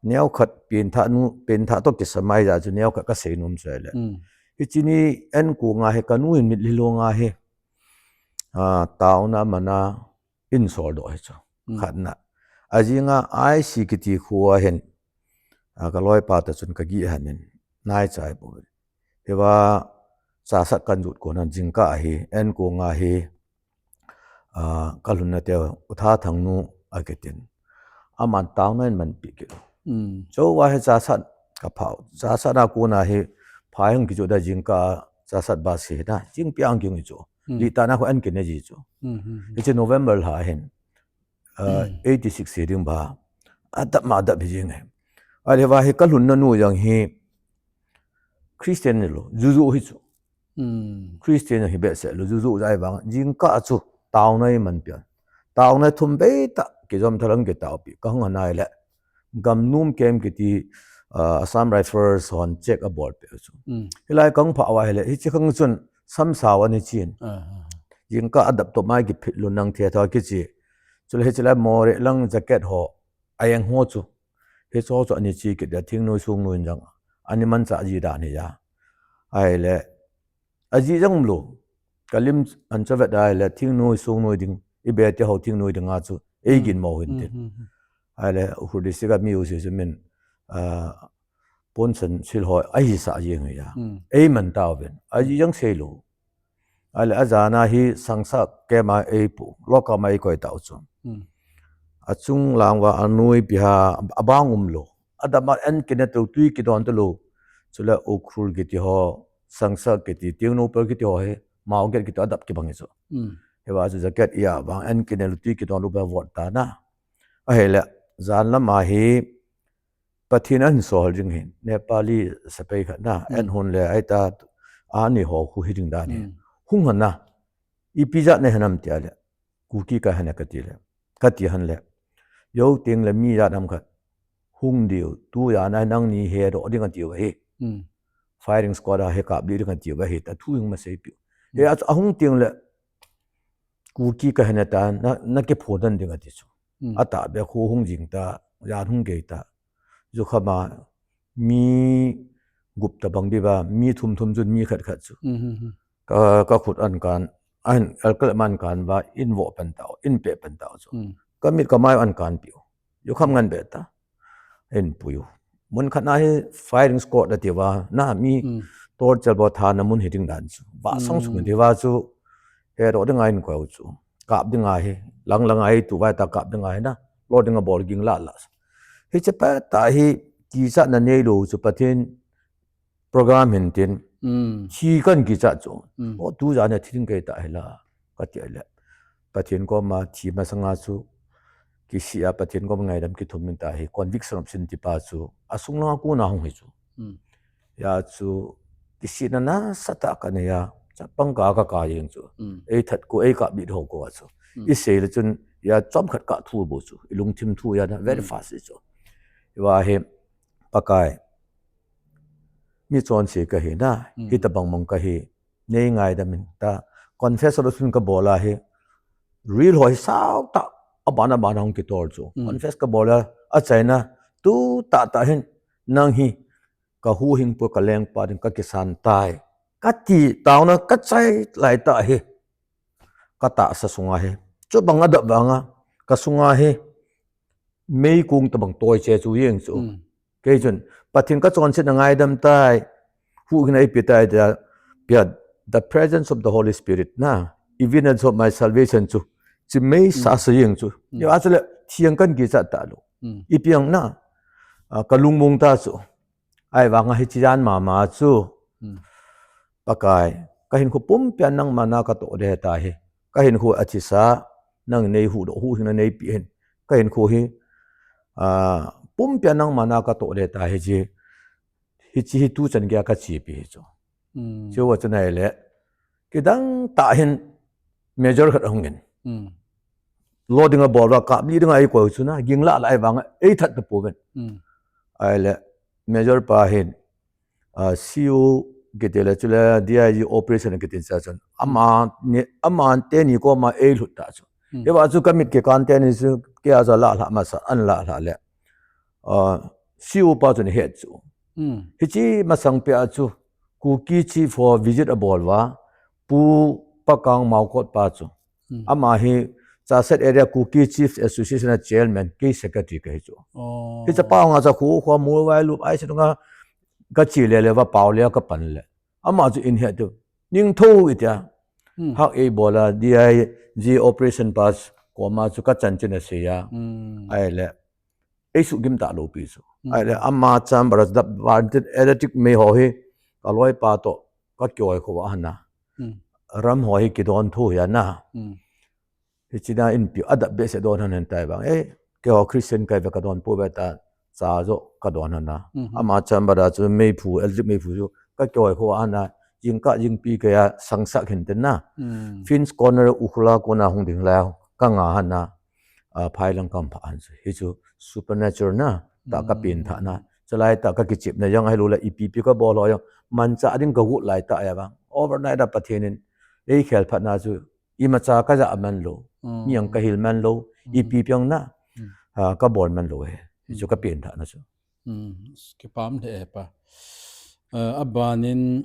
neo khat pengthah nu, pengthah toh kisam ahi jeh a chu neo khat ka sei nom chu ahile. Hmm. Hiche ni en ko nga hi ka nu hin mitlhi lou nga hi. Ah, taona mana in sol doh hi chu. Hmm. Khat na. Ajing a I C kiti khu a hin. Ah, ka loipa ta chun ka gih han in. Nai chai pou. Hi va chasat kan jot kon a jingkah a hi. En ko nga hi. Ah, ka lhun na te u Tha Thang nu a kitin. Aman taona in man pi kit. Hmm. Chu va hi chasat ka phah u. Chasat a kon a hi phai hung kijot da jingkah a chasat ba si na. Jing piang king chu. Hmm. Li ta na khu an kine ji chu. Hmm, hmm, hmm. Hiche November lha hin. Ah, eighty six hi ding ba. Adap ma adap hi jing e. Ahile va hi ka lhun na nu jong hi Christian ni lou. Juju hi chu. Hmm. Christian hi behseh lou. Juju jai vang. Jingkah chu. Taona i man pian. Taona thum bei ta. Kijom thalang kitao pi. Ka hung anai le. Gamnum kem kiti, ah, Assam Rifles hon check a bol pe chu. Hmm. Hilai kang phah va hile, hiche khang chun samsao ani chin. Ah, ah, ah. Jingkah adap to mai kiphit lou nang thei tho kichi. Chule hiche lai more lang jacket ho, ayeng ho chu. Hiche ho chu ani chi kit da thingnoi sungnoi jang. Ani manchah ji dan hi ja. Ahile, aji jang lou. Ka lim an chavet ahile, thingnoi sungnoi ding. I be te ho thingnoi ding a chu. Ei gin mo hin tin. Hmm, hmm, hmm. Ahile, Ukhrul district a mi u si chu min, ah, Ponsan sil ho, ahi sa jing hi ja. Hmm. Ei man tao ven. Aji jang sei lou. Ale ajana hi sangsa kema eipu, loka ma eikoi tau chu. Hmm. Achung lang uva anoi piha abang umlou. Adama an kine tu tui kidon tu lou. Chule Ukhrul kiti ho, sangsa kiti, Tengnoupal kiti ho hi, Mao gate kiti adap kibang hi chu. Hmm. Hiva chu jacket ia bang an kine lou tui kidon lou ba vot ta na. Ahile, jan lama hi, Pathen ahin sol ding hin, Nepali sepai khat na, hmm, an hon le, aita, ani ho khu hi ding dan hi. Hmm. Hung hana, ipi jat na hinam tia le, Kuki ka hana kati le, kati han le. Jou teng le mi jat nam khat, hung diu, tu jana nangni hedoh ding atiu ahi. Hmm. Firing squad a hekap ding atiu ahi, ta thu hung ma seipiu. Hmm. He a, ahung teng le, Kuki ka hina ta, na, na kiphodan ding ati chu. Hmm. Atahbeh khu hung jing ta, jan hung gei ta. Jukhama, mi gup tabang diuva, mi thum thum chun mi khat khat chu. Hmm, hmm, hmm. Ka, ka khut an kan, an, alkal man kan va, in vo pan tau, in pe pan tau chu. Hmm. Ka mit ka mai an kan piu. Jukham ngan be ta. Ahin pui u. Mun khat na hi firing squad ati uva, na mi, hmm, torture bol thana mun hi ding dan chu. Va song sung, hmm, ti uva chu, hedoh ding ahin koi u chu. Kap ding ahi, lang lang ahi tu vai ta kap ding ahi na. Lo ding abol ging la la. Hiche pa ta hi, kichatna neilou chu Pathen program hin tin, hmm, thi kan kichat chu. Hmm. O tu jana thi ding kei ta hi la, kati le. Pathen koma thi masanga chu, kisih a Pathen koma ngaidam kithum min ta hi, conviction of sin ti pa chu, asung langa kona hung hi chu. Hmm. Hia chu, kisihna nasatah ka nei a, chapang ka ka ka jeng chu. Hmm. Ei that ko, ei kap bit ho ko a chu. Hmm. I sei le chun, hia chomkhat ka thu bou chu. I lungthim thu hia na, very, hmm, fast hi chu. Hiva hi, Pakai, mi chonse ka hi na, hmm, hitabang mang ka hi, nei ngaidam in ta, confess lo sun ka bol a hi, ril ho hi sao ta, abana bana hung kitol chu. Hmm. Confess ka bol a, achaina, tu tahtah hin, nang hi, ka huhhingpu ka lengpa ding ka kisan tai. Kati tauna ka chai lai ta hi, ka tahsa sunga hi. Chubang adap vanga, ka sunga hi, meikong tabang toi che chu jeng chu. Hmm. Kei chun, Pathen ka chonsetna ngaidam tai, huhhingna eipe tai tia, pia, the presence of the Holy Spirit na, evidence of my salvation chu, chi mei, hmm, sa sa jeng chu. Hmm. Hia chu le, thiang kan kichat ta lou. Hmm. Ipi ham na, a, ka lungmong ta chu. Ahivanga hiche jan mama chu. Hmm. Pakai, ka hinkho pumpi a nangma na ka toh ding ta hi. Ka hinkho athisa, nang nei huhdoh, huhhingna neipe hin. Ka hinkho hi, a, pumpi a nangma na ka toh ding ta hi chi. Hiche hi tuchan geiya ka chepi hi chu. Hmm. Chu va chu nai le. Kidang tah hin major khat ahung in. Hmm. Lo ding abol uva kap lih ding a eikoi u chu na, ging la la ahivanga, ei that ta pouvin. Hmm. Ahile, major pa hin, a, C O kiti le chule D I G operation kiti cha chun. Ama ni, ama teni koma ei lhut ta chu. Hmm. Hiva chu ka mit kikan teni chu, kei a chu la la masa, an la la le. A, C O pa chun het chu. Hmm. Hiche masang peh a chu, Kuki Chief ho visit abol uva, Pu Pakang Maokot pa chu. Hmm. Ama hi Chassad Area Kuki Chiefs Association a chairman, kei secretary kahi chu. Oh. Hiche pa nga cha khu khu mu vai lu ai se nga ka chi le le va pau le ka pan le. Ama chu in he tu. Ningtho itia. Hmm. Hak ei bol a D I G operation pa chu koma chu ka chanchin asei a. Hmm. Ahile. Ei sugim ta lou pi chu. Hmm. Ahile ama chamber a dap vantin electric mei ho hi. Ka loi pa toh. Ka kihoi kho va hana. Hmm. Ram ho hi kidon thu hi ana. Hmm. Hiche na in pi adap behseh don han hen tai vang. Eh, keiho Christian kahi ve ka don pouve ta. Cha jo ka don hana. Hmm. Ama chamber a chu meiphu, electric meiphu chu. Ka kihoi kho va hana. Jingkah jingpi keiya sangsak hin tin na. Hmm. Finch Corner Ukhrul a kona hung ding lai ka nga hana. A, phai lang kam pha han chu. Hichu supernatural na. Ta ka pin tha na. Hmm. Chulai ta ka kichepna jong ahilou le ipi pi ka bol ho jong. Manchah ding ka got lai ta ya vang. Overnight a Pathen in. Ei khel phat na chu. Imacha ka ja man lou. Hmm. Mi ang ka hil man lou. Hmm. Ipi pi ang na. Hmm. A, ka bol man lou he. Hichu ka pin tha na chu. Hmm. Kipah lheh e pa. A, abanin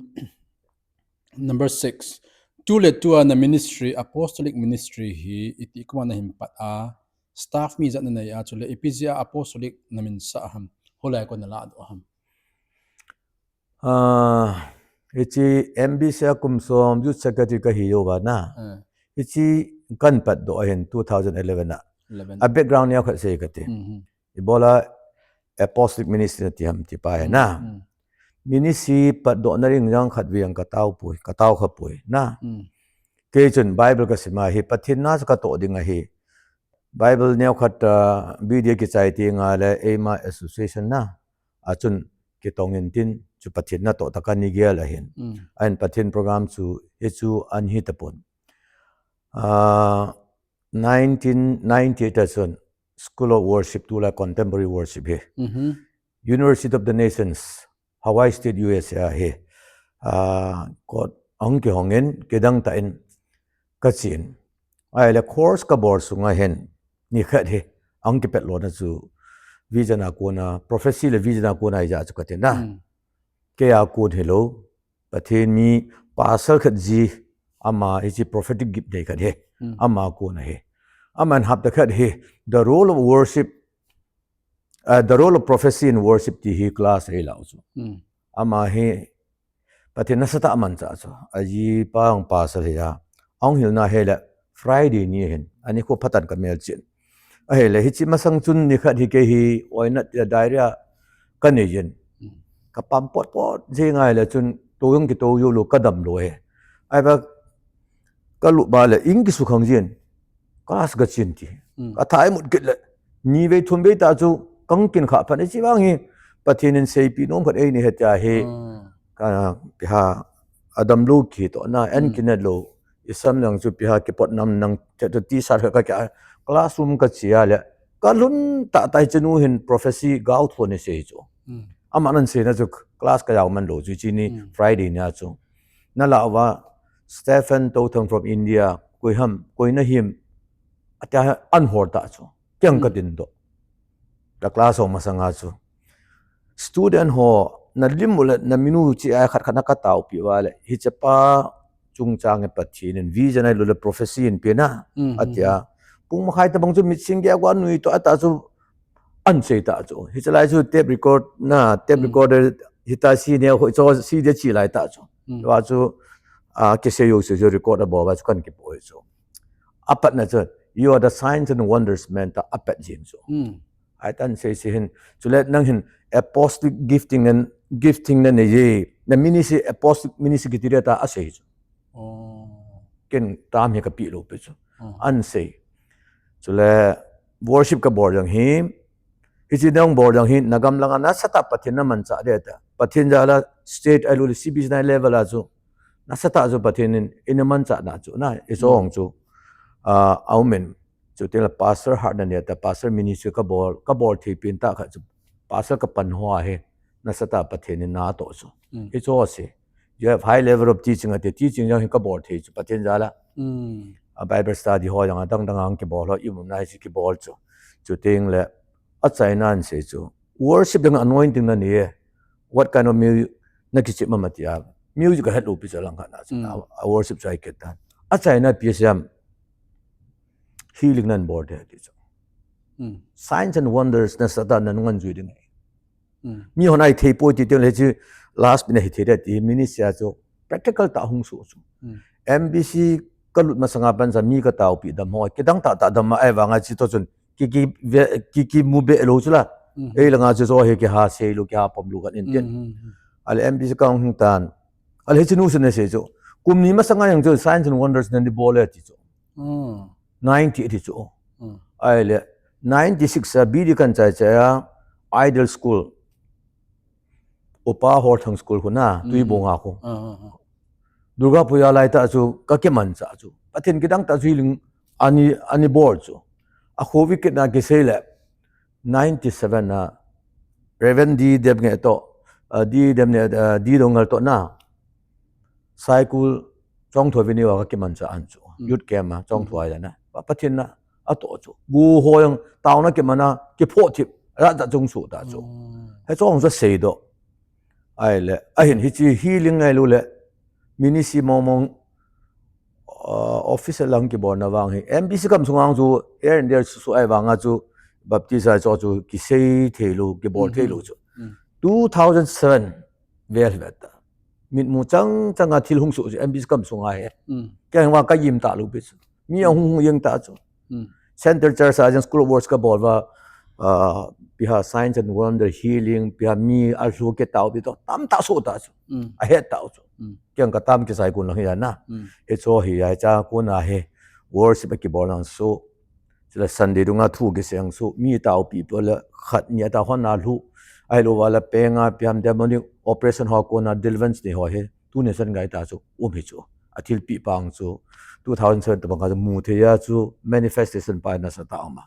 number six. Tu le tua na ministry, apostolic ministry hi, iti kuma na hin pat a, staff mi jat na nei a, chule ipi jeh a apostolic na min sah ham, hoilai a kon na ladoh ham. Ah, Hichi M B C a kum som youth secretary kahi uva na. Hichi kan patdoh ahin two thousand eleven a. A background neo khat sei kati. Ibola apostolic ministry nati ham ti pa hi na. Ministry patdoh na ring jang khat veng katao pui, katao kha pui na. Kei chun Bible kasim a hi Pathen na chu katoh ding ahi. Bible neo khat, uh, B D A kichai ti nga le eima association na. A chun kitong in tin chu Pathen natoh ta kani gel ahin. Ahin Pathen program chu hichu an hi tapon. Uh, nineteen ninety-eight a chun School of Worship, tulai Contemporary Worship hi. University of the Nations, Hawaii State, U S A hi. Uh, kot ahung kihong in, kidang ta in, kachin. Ahile course kabol sunga hin, nikhat hi, ahung kipet lona chu, vision a kona, prophecy le vision a kona ija chu katina. Kei a kon hilou, Pathen mi pasal khat ji, ama hichi prophetic gift nei khat hi, ama kona hi. Aman hapta khat hi, the role of worship, uh, the role of prophecy in worship ti hi class hi lau chu. Ama hi, Pathen nasatah amancha chu. Aji pa ang pasal hi a. Ang hilna hi le Friday ni hin. Ani ko phatan kamel chin. Ahile hichi masang chun nikhat hi kei hi oinat ya diarrhea kanei jin. Kapam pot pot ji ngai le chun to jong kito jolo kadam lou hi. Ai ba kalu ba le ing kisu khang jin. Class kachin ti. Kathai mut kit le. Ni vei thum vei ta chu kang kin kha phan ichi vang hi. Pathen in seipi nom khat eini hetia hi. Ka piha adam lou kitoh na en kinat lou. Isam nang chu piha kipot nam nang te tu ti sar ka kya classroom kachi a le. Kalun ta tai chenu hin prophecy gau thon ni sei chu. Ama nan sei na chu class kajao man lou chu chini Friday ni a chu. Nala uva Stephen Tothang from India, koi ham, koi na him, atia an hor ta chu. Kiang kadin doh. Ta class ho masanga chu. Student ho, na lim u le, na minu chi a khat khat na katao pi uva le. Hiche pa chungchang e Pathen in vision a lou le prophecy in pe na. Atia. Pung makhai tabang chu mit sing ge a nui to ata chu an sei ta chu. Hiche lai chu tape record na, tape recorder hita si ne ho chu si de chi lai ta chu. Wa chu, a, kisei yo chu record a bol va chu kan kipo chu. Apat na chu, you are the signs and wonders man ta apat jing chu. Ai tan sei si hin, chule nang hin apostolic gifting nan, gifting nan ye, na ministry, apostolic ministry kiti ta asei chu. Ken tam hi kapi lou pi chu. An sei. Chule worship kabol jang hi, hichi nang bol jang hi, nagam langa nasatah Pathen namancha de ta. Pathen jal a state a lou le C B C nine level a chu. Nasatah chu Pathen in, in amancha na chu, na, isong chu. A, aumin. Chuti la pastor heart na ne ta, pastor ministry kabol, kabol thei pin ta kha chu. Pastor kapan ho a hi, nasatah Pathen in natoh chu. Hichu ase. You have high level of teaching ati, teaching jang hi kabol thei chu, Pathen jal a. A Bible study ho jang a dang dang ang kibol ho, i mun na hi kibol chu. Chuting le, achaina an sei chu. Worship jang anointing na ni e. What kind of music na kichim ma tia. Music ka het lou pi chu lang khat na chu. A, a worship chu ai kit tan. Achaina P S M. Healing nan bol de ti chu. Signs and wonders nasatah nan ngan jui ding. Mi hon ai thei poi ti teng le chu last minute hi thei de ti ministry a chu practical ta hung su chu. M B C kalut masanga pan sa mi katao pi dam ho, kidang ta ta dam ma ai vanga chi to chun. Ki, ki, ve, ki, ki mu be lou chu la. Ei langa chu so he ki ha sei lou, ki ha pom lou kan in tin. Ale M B C ka hung tan. Ale hichi nu se ne sei chu. Kum ni masanga jang chu signs and wonders nan di bol e ti chu. Ninety ti chu. Ai le, ninety-six a B D kan chai chai a, Idol School. Upa Horthang School khu na, Tuibong a khu. Durga Puja lai ta chu, ka kimancha chu. Pathen kidang ta chu ling ani, ani bol chu. A khu vi kit na kisei le, ninety-seven a, Reverend D Debnge to, a, D Debnge, a, D Dongal to na, Saikul Chongthu Avenue a ka kimancha an chu. Youth camp a, Chongthu ai la na. Pa, Pathen na, ato chu. Gu ho jang, taona kimana, kipho thip, ra ta chung su ta chu. He chong sa sei do. Ai le, ahin hichi healing ngai lou le, ministry mong mong, uh, office lang kibol na vang hi. M B C kam sungang chu, here and there su su ai vanga chu, Baptist ai chu chu, kisei thei lou, kibol thei lou chu. Two thousand seven, vel vet ta. Mitmu chang chang a thil hung soh chu M B C kam sunga hi. Kei vang ka gim talou pi chu. Mi ahung hung jeng ta chu. Center Church a jong School of Words ka bol uva, ah, ipi ham Signs and Wonder, healing, ipi ham mi alhu kit tau pi toh tamtah soh ta chu. Ahet tau chu. Kei ka tam kisai kon lang hi a na. Hicho hi a cha kon a hi worship a kibol lang chu. Chule Sunday dunga thu kisei chu mi taopi pi le khat ni a ta hon a lhu. Ahilou va le peng a ipi ham demonic oppression ho kon a deliverance ni ho hi. Tuni chan ngai ta chu um hi chu. A thilpeh pang chu two thousand seven tabang kha chu mu thei a chu manifestation pa nasa ta um a.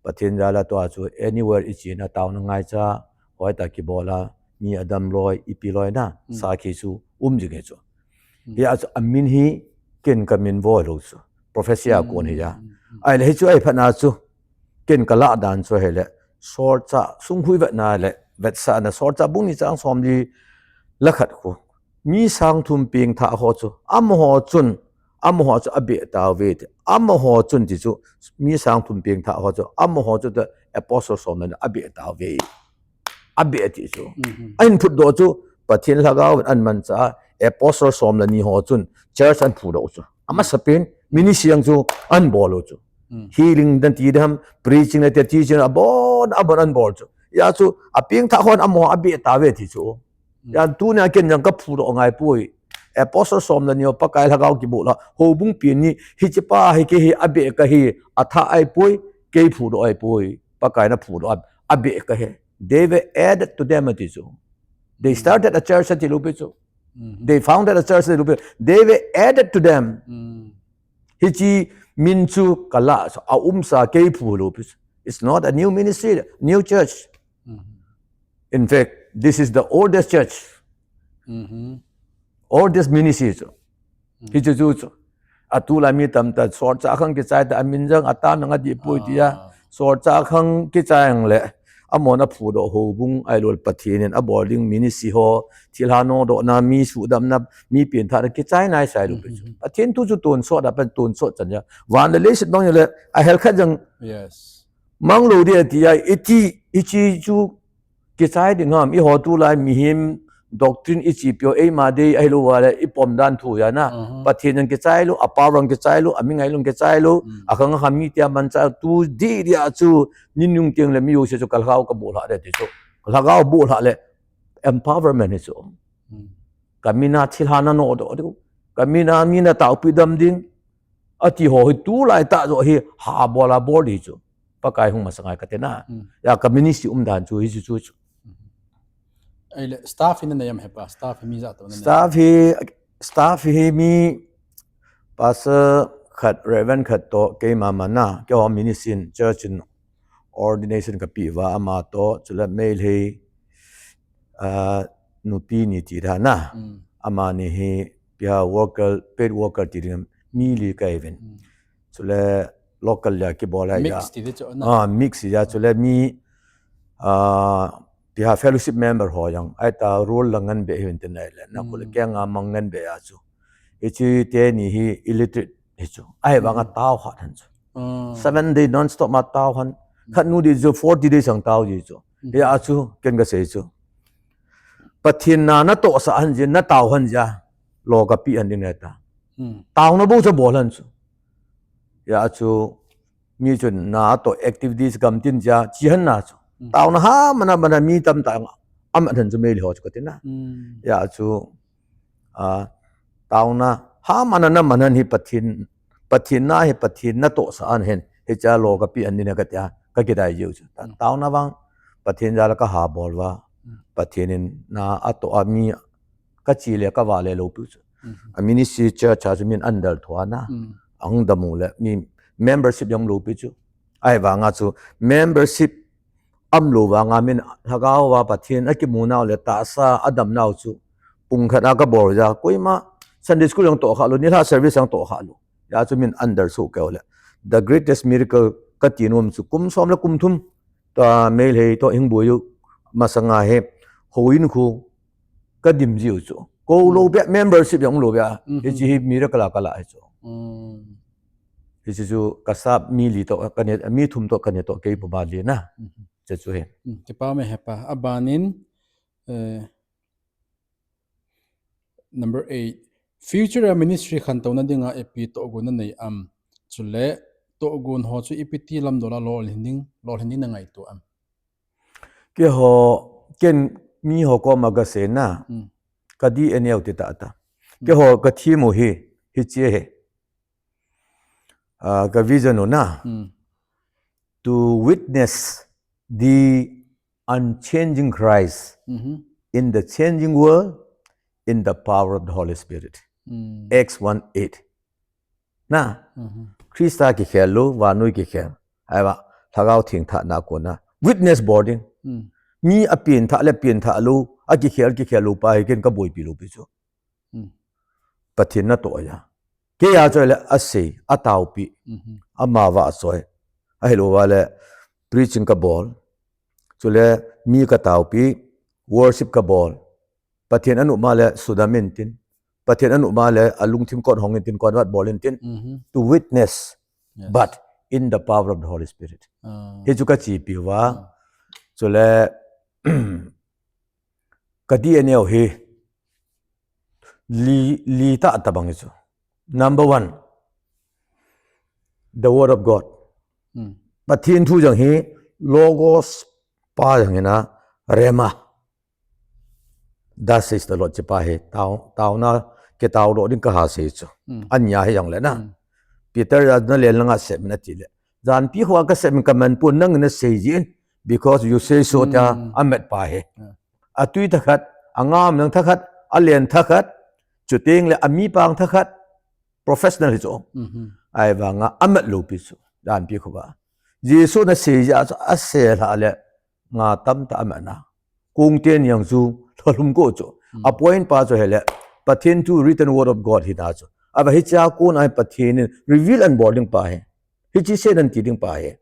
Pathen jal a tua chu anywhere i chena taona ngaicha hoi ta kibol a mi adam loi ipi loi na sakhi chu um jing hi chu. Hi a chu a min hi ken ka min vo lou chu. Prophecy a kon hi a. Ahile hi chu ahi phat na chu. Ken ka lah dan chu ahile, sorcha sung hui vetna le vetsahna, sorcha bung ni chang som li le khat khu. Mi sang thum pengthah ho chu, amaho chun, amaho chu abeh tauve ti. Amaho chun ti chu, mi sang thum pengthah ho chu, amaho chu the apostle som le ni abeh tauve. Abeh ti chu. Ahin phutdoh chu, Pathen lhagao in ahin mancha a, apostle som le ni ho chun, church ahin phudoh chu. Amasapen, ministry jong chu ahin bol u chu. Healing nati ding ham, preaching nati, teaching abon, abon ahin bol chu. Hia chu, apengthah hon amaho abeh tauve ti chu. Hia tunia ken jong ka phudoh ngai poi. Apostle som le ni ho Pakai lhagao kibol a. Houbung pen ni, hiche pa hi kei hi abeh kahi, athah ahi poi, kei phudoh ahi poi. Pakai na phudoh a, abeh kahi. They were added to them ati chu. They started a church ati lou pi chu. They founded a church ati lou pi. They were added to them. Hiche min chu ka lah chu, a umsa kei phu lou pi chu. It's not a new ministry, new church. In fact, this is the oldest church. Oldest ministry chu. Hichu chu chu. Atulai mi tamtah sorcha khang kichai ta amin jong atam jong adih poi tia. Sorcha khang kichai ang le. Amahon aphudoh houbung ahilou le Pathen in abol ding ministry ho. Thilha nodohna, mi suhdamna, mi pengthahna kichai nai sai lou pi chu. Pathen thu chu tonsot a, Pathen tonsot chan a. Van le leiset mang le ahel khat jong. Mang lou ding ati a, iti, iti chu kichai ding ham, eiho tulai mihem doctrine i chepi u, eima dei ahilou va le, i pom dan thu ahi na. Pathen jong kichai lou, a power jong kichai lou, a mi ngailun kichai lou, a khang a khang mi tia manchah tu didi a chu, ni nung teng le mi jouse chu ka lhagao ka bol lhah le ti chu. Ka lhagao bol lhah le, empowerment hi chu. Ka min a thilha na nodoh ding, ka min a mi na taopi dam ding, ati ho hi tulai tah joh hi ha bol a bol di chu. Pakai hung masang a kati na. Hia ka ministry umdan chu hichu chu chu. Ahile staff hi nanei em hepa, staff hi mi ijat toh nanei? Staff hi, staff hi mi pastor khat, reverend khat toh keima mana, keiho ministry in, church in ordination kapeh uva ama toh, chule Meitei, ah, nupi ni ti dan a. Amani hi ipi ham worker, paid worker ti ding mi li kahi uvin. Chule local a kibol a. Mix ti di chu na. Ah, mix a chule mi, ah, ipi ham fellowship member ho jong. Ahita role la ngen be hi uvin tin ahile. Na kule kei nga mang ngen be a chu. Hiche teni hi illiterate hi chu. Ahivang a tao khat hen chu. Seven day non-stop ma tao hen. Khat nu di chu forty days ang tao di chu. Hia chu, ken kasei chu. Pathen na natohsah hen jeh, natao hen jeh a. Lo kapeh hen ding ahi ta. Taona bou chu bol hen chu. Hia chu, mi chun na atoh activities gamtin jeh a, chi hen na chu. Taona ha mana mana mi tamtah amat hen chu Meitei ho chu kati na. Hia chu, a, taona ha mana na man hen hi Pathen, Pathen na hi Pathen natohsah hen. Hiche a lo kapeh hen ding ahi kati a, kakidai jiu chu. Taona vang, Pathen jal a kaha bol uva. Pathen in na atoh a mi kachi le kavah le lou pi chu. A ministry church a chu min under tho a na. Ahung dam u le mi membership jong lou pi chu. Ahivang a chu membership aum lou vang a min lhagao a Pathen akimu nau le tahsa adam nau chu. Pung khat a kabol jeh a koima Sunday school jong toh kha lou, nilhah service jong toh kha lou. Hia chu min under soh keu le. The greatest miracle kati nom chu kum som le kum thum. Tua Meitei toh hung boi u masang a hi. Houin khu kadim jiu chu. Kou lou beh, membership jong lou beh. Hiche hi miracle a kalah hi chu. Hiche chu ka staff mi li toh, kane, mi thum toh kane toh kei puma li na. Hiche chu hi. Kipa me hepa. Aban in, eh, Number eight, future a ministry khantouna dinga ipi tohgon nanei am? Chule tohgon ho chu ipi ti lamdol a lolhin ding, lolhin ding nangaito am? Keiho, ken miho koma kasei na, Hmm. ka D N A u ti tata. Hmm. Keiho ka theme u hi, hiche hi. Ah, ka vision u na. Hmm. To witness the unchanging Christ Mhm. in the changing world in the power of the Holy Spirit. Hmm. Acts one eight. Na, Mhm. Krista kikhel lou, vannoi kikhel. Ahivang, Lhagao Theng thahna a kona. Witness bol ding. Hmm. Mi apen thah le pen thah lou, akikhel, kikhel lou pa hi ken kaboipi lou pi chu. Hmm. Pathen natoh a. Kei a chu le asei, ataopi. Mhm. Ama vahchoi. Ahilouva le preaching kabol. Chule mi kataopi, worship kabol. Pathen anom a le sudam intin. Pathen anom a le alungthim kot hong intin, kot vat bol intin. Mhm. To witness, Yes. but in the power of the Holy Spirit. Ah. Hichu kachepi uva. Ah. Chule, ka D N A u hi li, li tah tabang chu. Number one, the word of God. Hmm. Pathen thu jong hi Logos pa jong hi na, Rhema. Thus says the Lord, hiche pa hi, tao, taona, kitaodoh ding kaha sei chu. Hmm. Ania hi jong le na. Hmm. Peter a nalen langa sep in ati le. Janpi kho a kasep in kaman pon, nangin nasei jin. Because you say so, tia Hmm. amat pa hi. Yeah. Atui thakhat, angam nang thakhat, alen thakhat, chuteng le ami pang thakhat, professional hi chu. Mhm. Ahivanga amat lou pi chu. Janpi kho a. Jesu nasei jeh a chu asei lha le nga tamtah amat na. Kong teni jong chu lhalhum ko chu. Hmm. A point pa chu hile, Pathen thu, written word of God hi na chu. Ahivang hiche a kona hi Pathen in reveal anabol ding pa hi. Hiche sei nan ti ding pa hi.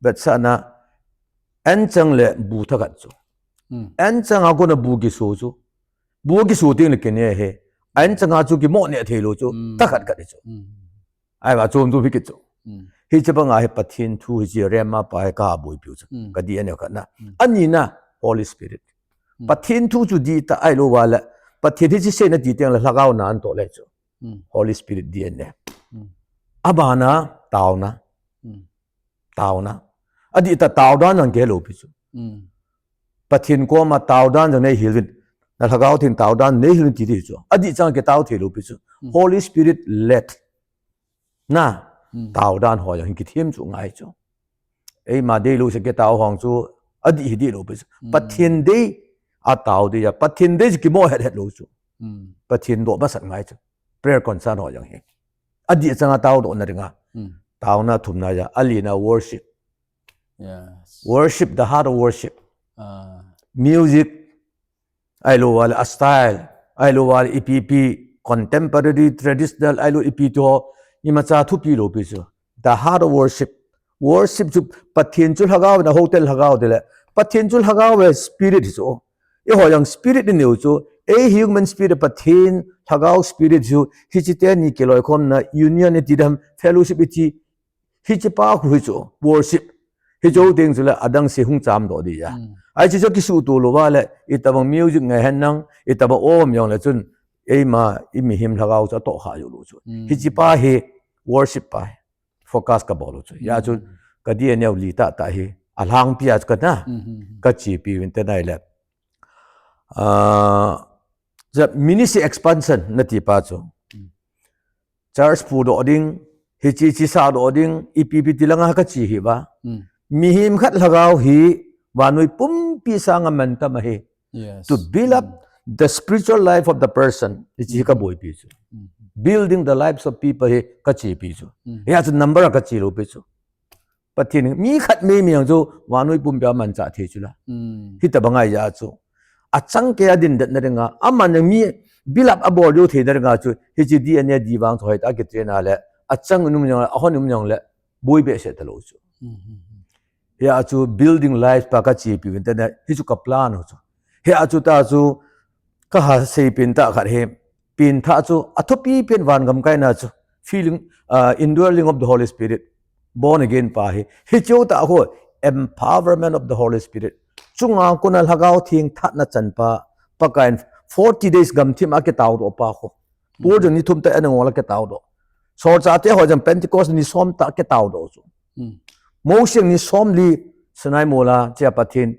Vetsahna, anchang le bu thakhat chu. Hmm. Anchang a kona bu kiso chu. Bu kiso teng le kine hi. Anchang a chu kimo ne thei lou chu. Hmm. Thakhat khat hi chu. Hmm. Ahivang chom chu hi kit chu. Hmm. Hiche banga hi Pathen thu hiche Rhema pa hi kaboipi u chu. Hmm. Ka D N A u khat na. Hmm. Anina, Holy Spirit. Hmm. Pathen thu chu dihtah ahilouva le. Pathen hiche sei nati teng le Lhagao na anatoh le chu. Hmm. Holy Spirit D N A. Hmm. Abana, taona. Hmm. Taona. Adihtah taodan jong kihei lou pi chu. Hmm. Pathen koma taodan jong neihil uvin. Na Lhagao Theng taodan neihil uvin ti ding chu. Adih chang kitao thei lou pi chu. Hmm. Holy Spirit led. Na, Hmm. taodan ho jong hin kithem chu ngai chu. Eima deilou se kitao hong chu, adih hi dih lou pi chu. Hmm. Pathen dei, atao dei a. Pathen dei chu kimo het het lou chu. Hmm. Pathen doh masat ngai chu. Prayer concern ho jong hi. Adih chang a taodoh na dinga. Hmm. Taona thumna a, alina worship. Yes. Worship, the heart of worship. Ah. Music, ahilouva le a style, ahilouva le ipi ipi, contemporary, traditional, ahilou ipi ti ho, imacha thupi lou pi chu. The heart of worship. Worship chu Pathen chu Lhagao na hotel Lhagao de le. Pathen chu Lhagao ve spirit chu. Eiho jong spirit inei u chu. Ei human spirit, Pathen Lhagao spirit chu. Hiche teni kiloikhomna union iti dem, fellowship iti. Hiche pa khu hi chu, worship. Hiche u teng chule adang se hung chamdoh ding a. Hmm. Ahi chu chu kisuhto louva le, itobang music ngai hen lang, itobang om jong le chun, eima, i mihem Lhagao chu atohkha jou lou chu. Hmm. Hiche pa hi, worship pa hi. Focus kabol u chu. Hia chu, Hmm. ka D N A u li tah tah hi, alhangpi a chu kana, Hmm, hmm, hmm. kachepi uvin te nai le. Ah, the ministry expansion nati pa chu. Hmm. Church phudoh ding, hiche hiche sahdoh ding, ipi ipi ti langa kache hi va. Hmm. Mihem khat Lhagao hi, vannoi pumpi sanga mantam ahi. Yes. To build up Hmm. the spiritual life of the person. Hiche hi Hmm. kaboipi chu. Hmm. Building the lives of people hi kachepi chu. Hmm. Hia chu number a kache lou pi chu. Pathen, mi khat meimei jong chu, vannoi pumpi a manchah thei chu la. Hmm. Hitobang ahi jeh a chu. Achangkeiya adindet na dinga, aman jong mi build up abol diu thei na dinga chu, hiche D N A dih vang chu hoitah a kitrain a le, achang um jong le, ahon um jong le, boi behseh talou chu. Hmm, hmm, hmm. Hia chu building life pa kachepi uvin te na, hichu ka plan u chu. Hia chu ta chu, kaha seipen tah khat hi, pen thah chu, athupi pen vangam kaina chu, feeling, ah, indwelling of the Holy Spirit, born again pa hi. Hiche u tah khu, empowerment of the Holy Spirit. Chunga kona Lhagao Theng thatna chan pa, Pakaiyin forty days gamthip a akitao doh pa khu. Tour jong ni thum tah ana ngol a akitao doh. Solchah te ho jong Pentecost ni som tah akitao doh chu. Mosiang ni som li Sinai mol a chia Pathen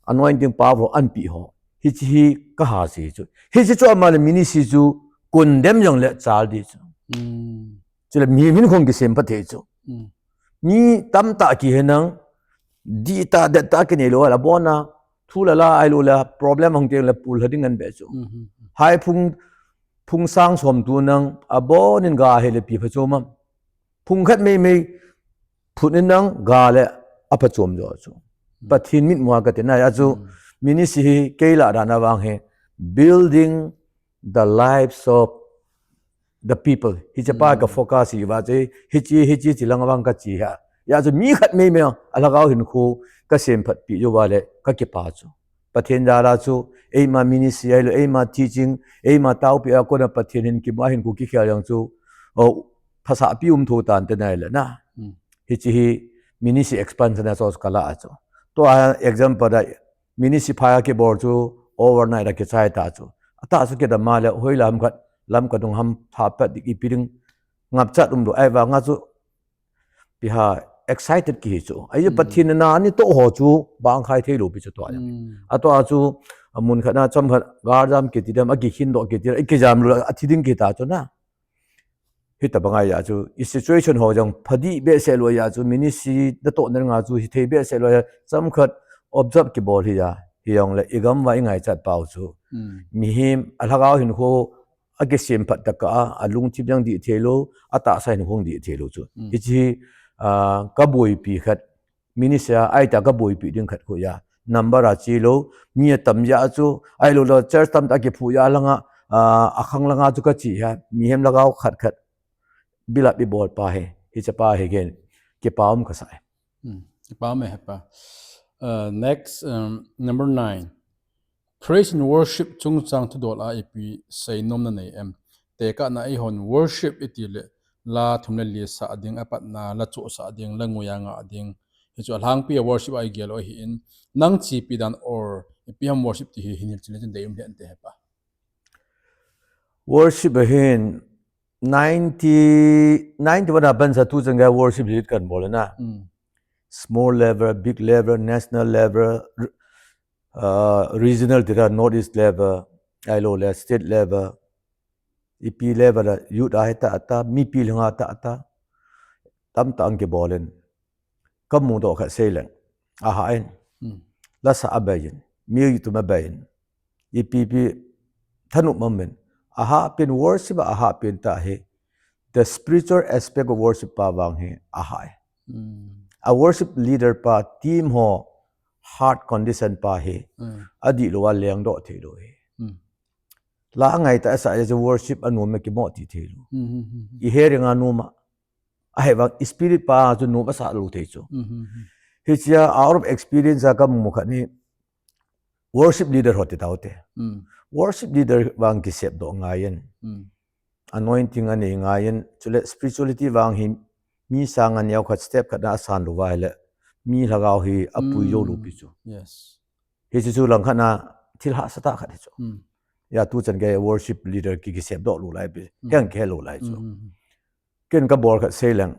anointing power ho anapeh ho. Hiche hi kaha sei chu. Hiche chu ama le ministry chu condemn jong le chal ding chu. Chule mihem hin khu kisemphat thei chu. Mi tamtah kihe nang, dihtah dettah kinei lou a, abon a thu le la ahilou le problem hung teng le pulha ding ahi be chu. Hai phung, phung sang som tu nang, abon in ga he le ipi phachom am. Phung khat meimei phut in nang ga le aphachom jo chu. Pathen mitmu a kati na, hijeh a chu ministry hi kei lah dan a vang hi building the lives of the people. Hiche pa ka focus hi va chu, hiche, hiche, hiche lang vang kache ha. Hijeh a chu mi khat meimei a lhagao hinkho kasemphat pi jou va le kakipah chu. Pathen jal a chu, eima ministry ahilou, eima teaching, eima taopi a kona Pathen hin kimu a hinkho kikhel jong chu, o, phasah pi um tho tan te nai le na. Hiche hi ministry expansion a chu kala a chu. Tua example a ministry phai a kibol chu overnight a kichai ta chu. Atah chu kidam a le hoilam khat, Lamka dung ham pha pat dik ipi ding ngapchat um lou, ahivang a chu ipi ham excited kihi chu. Ahi chu Pathen na ni toh ho chu bang khai thei lou pi chu tua. Atua chu amun khat na chomkhat garjam kiti dam a kikhin doh kiti, ikijam lou a thi ding kita chu na. Hitabang a hijeh a chu, i situation ho jong pha dih behseh lou hijeh a chu, ministry natoh na nga chu hithei behseh lou hijeh a, chomkhat observe kibol hijeh a, hijongle igam uva ingaichat pau chu. Mihem, alhagao hinkho, akisemphat tah a, alungthim jong dih thei lou, atahsa hinkho dih thei lou chu. Hiche hi, ah, kaboipi khat, ministry a, ahi ta kaboipi ding khat khu hijeh a. Number a che lou, mi atam jeh a chu, ahilou le church tamtah kiphu jeh a lang a, ah, akhang lang a chu kache ha, mihem lhagao khat khat. Build up ibol pa hi, hiche pa hi ken, kipa um kasa e. Kipa um e hepa. Uh, next, um, number nine. Praise and worship chungchang thudol a ipi seinom nanei em? Tekahna eihon worship iti le la thum le li sah ding, apatna la chohsah ding, la ngui a ngah ding. Hichu alhangpi a worship a igel u ahin, nang chepi dan or ipi ham worship ti hi hinil chile chun dei um le ante hepa. Worship ahin ninety, ninety-one a pansa tuchan gei worship lead kan bol na. Small level, big level, national level, uh, regional tira, North East level, ahilou le state level, ipi level a youth a hita ata, mipi lhang a ta ata, tamtah ang kibol in. Kamu doh khat sei leng. Aha in. Lasa abei in. Mi tum abei in. Ipi pi thanop um in. Aha pen worship, aha pen tah hi. The spiritual aspect of worship pa vang hi aha e. A worship leader pa team ho heart condition pa hi. Adih lou a leng doh thei lou hi. La ngai ta sa worship anom e kimo ti thei lou. I hearing anom a. Ahivang spirit pa chu nom asa lou thei chu. Hichea out of experience a kamu khat hi worship leader ho ti tau te. Worship leader vang kisep doh ngai in. Anointing anei ngai in. Chule spirituality vang hi mi sang a neo khat step khat na asan lou vai le. Mi lhagao hi apui jou lou pi chu. Yes. Hichu chu lang khat na thil hahsa tah khat hi chu. Hijeh a tuchan gei worship leader ki kisep doh lou lai pi. Heng kihel lou lai chu. Ken kabol khat sei leng.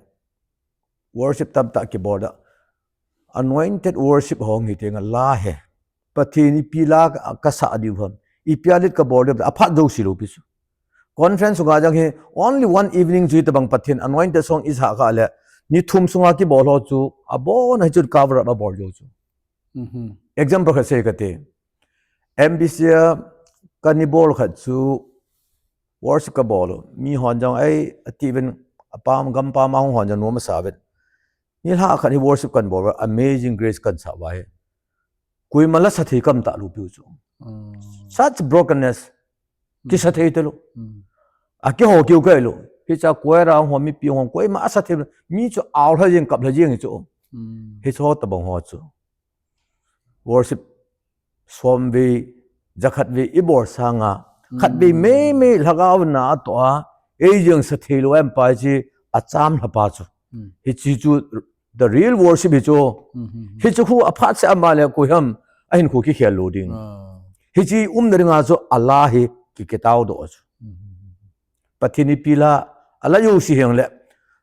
Worship tamtah kibol da. Anointed worship hong hi teng a la he. Pathen ipi la ka, kasa diu ham. Ipi a let kabol diu. Aphat jou si lou pi chu. Conference sunga jang hi only one evening chu hitabang Pathen anointed song isa kha le. Ni thum sunga kibol ho chu. Abon a hi chu cover up abol jou chu. Example khat sei kate. M B C a kani bol khat chu worship kabol u. Mi hon jong ai ati ven apam gam pam a hung hon jong nom asa ven. Ni lha khat hi worship kan bol u Amazing Grace kan sa vai. Koima la sa thei kam ta lou piu chu. Such brokenness. Kisa thei te lou. Akiho kiu kai lou. Hicha koira hon mipi hon koima asa thei lou. Mi chu au lha jeng kap lha jeng hi chu. Hichu tabang ho chu. Worship som vei, jakhat vei, ibol sanga. Khat vei meimei lhagao na atoh a, ei jeng sa thei lou em pai chi, acham lha pa chu. Hichi chu, the real worship hi chu. Hichu khu aphat se ama le koi ham, ahin khu kikhel lou ding. Hiche umna dinga chu ala hi ki, kitao doh chu. Hmm. Pathen ipi la, ala jouse heng le,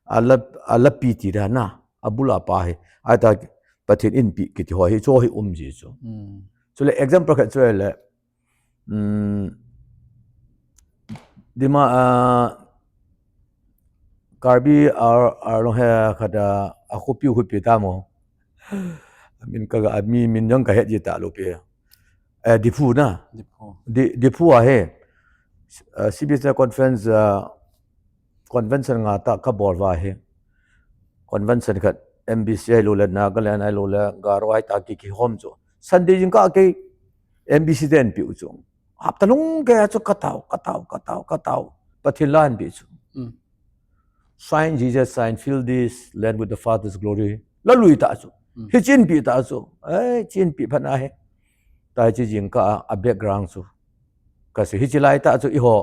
ala, ala pi ti da na, abul a pa hi. Ahi ta Pathen in pi kiti ho hi, chu hi um ji chu. Hmm. Chule example khat chu le, um, Dima, ah, Karbi ar, arlong he khat a, a khopi khopi ta mo. Min ka, a mi min jong ka het ji talou pi. Eh, Diphu na. Diphu. Di, Diphu a hi. Ah, C B C conference, ah, convention nga ta ka bol va hi. Convention khat M B C ahilou le, Nagaland ahilou le, Garo ahi ta ki, kihom chu. Sunday jingkah kei M B C ten pi u chu. Hapta lhung kei a chu ka tao, ka tao, ka tao, ka tao. Pathen la inpi chu. Mm. Shine, Jesus, shine, fill this land with the Father's glory. La lui ta chu. Mm. Hiche inpi ta chu. Eh, hiche inpi phat na hi. Ta hiche jingkah a, a background chu. Ka sei hiche lai ta chu eiho.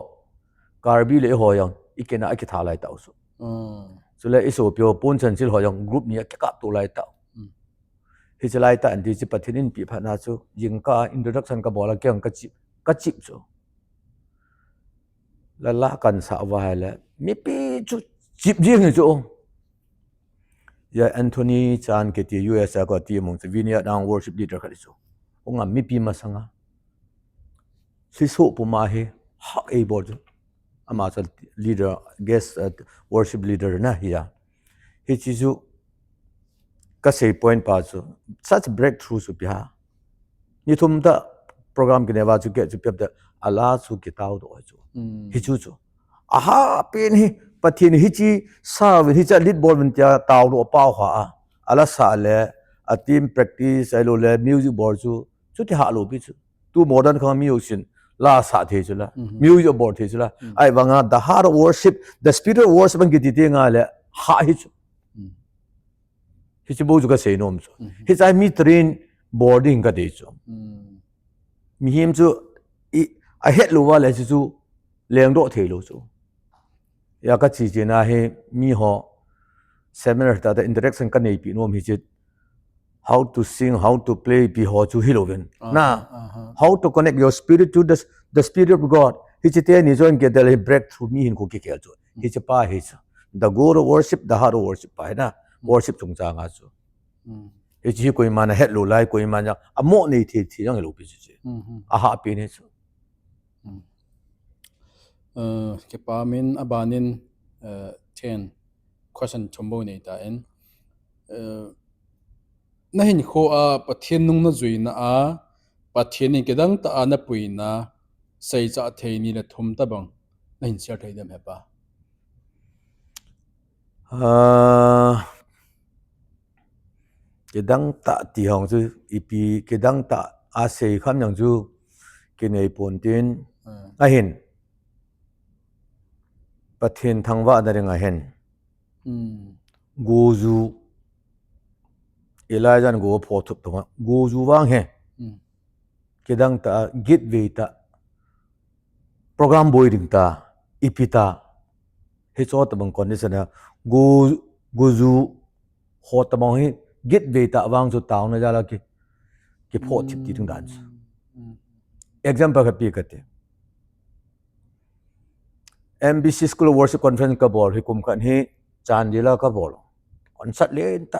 Karbi le eiho jong. I kena a kitha lai ta chu. Mm. Chule i sopi ho Pon Chansil ho jong group ni a kikap to lai ta. Mm. Hiche lai ta anti chu Pathen inpi phat na chu, jingkah introduction ka bol a kei jong ka chip, ka chip chu. La la kan sa va le, mipi chu chip jing chu. Ya Anthony Chan kiti U S a ko ti mong chu, Vineyard Down worship leader khat chu. Hung a mipi masanga. Lhiso puma hi hah ei bol chu. Ama chu leader, guest, uh, worship leader na hi a. Hiche chu ka sei point pa chu, such breakthrough chu pi ha. Ni thum ta program kinei va chu kei chu pep ta ala chu kitao doh chu. Mm. Hichu chu. Aha pen hi Pathen hiche sa vin hiche lead bol vin tia tao doh pau ha a. Ala sa le, a team practice ahilou le, music bol chu. Chuti ha lou pi chu. Tu modern khang mi usin la sa thei chu la. Mhm. Music bol thei chu la. Mm. Ahi vanga the heart of worship, the spirit of worship an kiti ti nga le ha hi chu. Mm. Hiche bou chu ka sei nom chu. Mhm. Hiche mi train bol ding ka ti chu. Mm. Mihem chu i, a het lou va le chu, chu leng doh thei lou chu. Ya ka chi chi na hi mi ho seminar ta, ta interaction ka nei pi nom hi chu. How to sing, how to play, pi ho chu hilou vin. Aha, na, aha. How to connect your spirit to the, the spirit of God. Hiche teni join kei tale breakthrough mi hin ko kikhel chu. Mm. Hiche pa hi chu. The goal of worship, the heart of worship pa hi na. Mm. Worship chungchang a chu. Mm. Hiche hi koima na het lou lai, koima na a mo nei thei thei jong hilou pi chu chu. Mhm. Aha pi ni chu. Mm. Uh, kipa min a banin, uh, ten question thum bou nei ta in. Uh, na hinkho a Pathen nung na juina a, Pathen in kidang ta a na puina, seicha thei ni le thum ta bang, na hin share thei dem he pa. Ah, kidang ta ti hong chu, ipi kidang ta a sei kham jong chu, kinei pon tin, hmm, ahin. Pathen thangvah na ding ahin. Hmm. Goju, Elijah in go pho thup tonga, goju vang he. Hmm. Kidang ta, git vei ta, program boi ding ta, ipi ta. Hicho tabang condition a, go, goju, ho tabang hi, git vei ta vang chu taona jal a ki, kipho thip ti ding dan chu. Mm, mm. Example ka pe ka ti. M B C School of Worship Conference ka bol hi kum khat hi Chandel a ka bol. Concert len ta.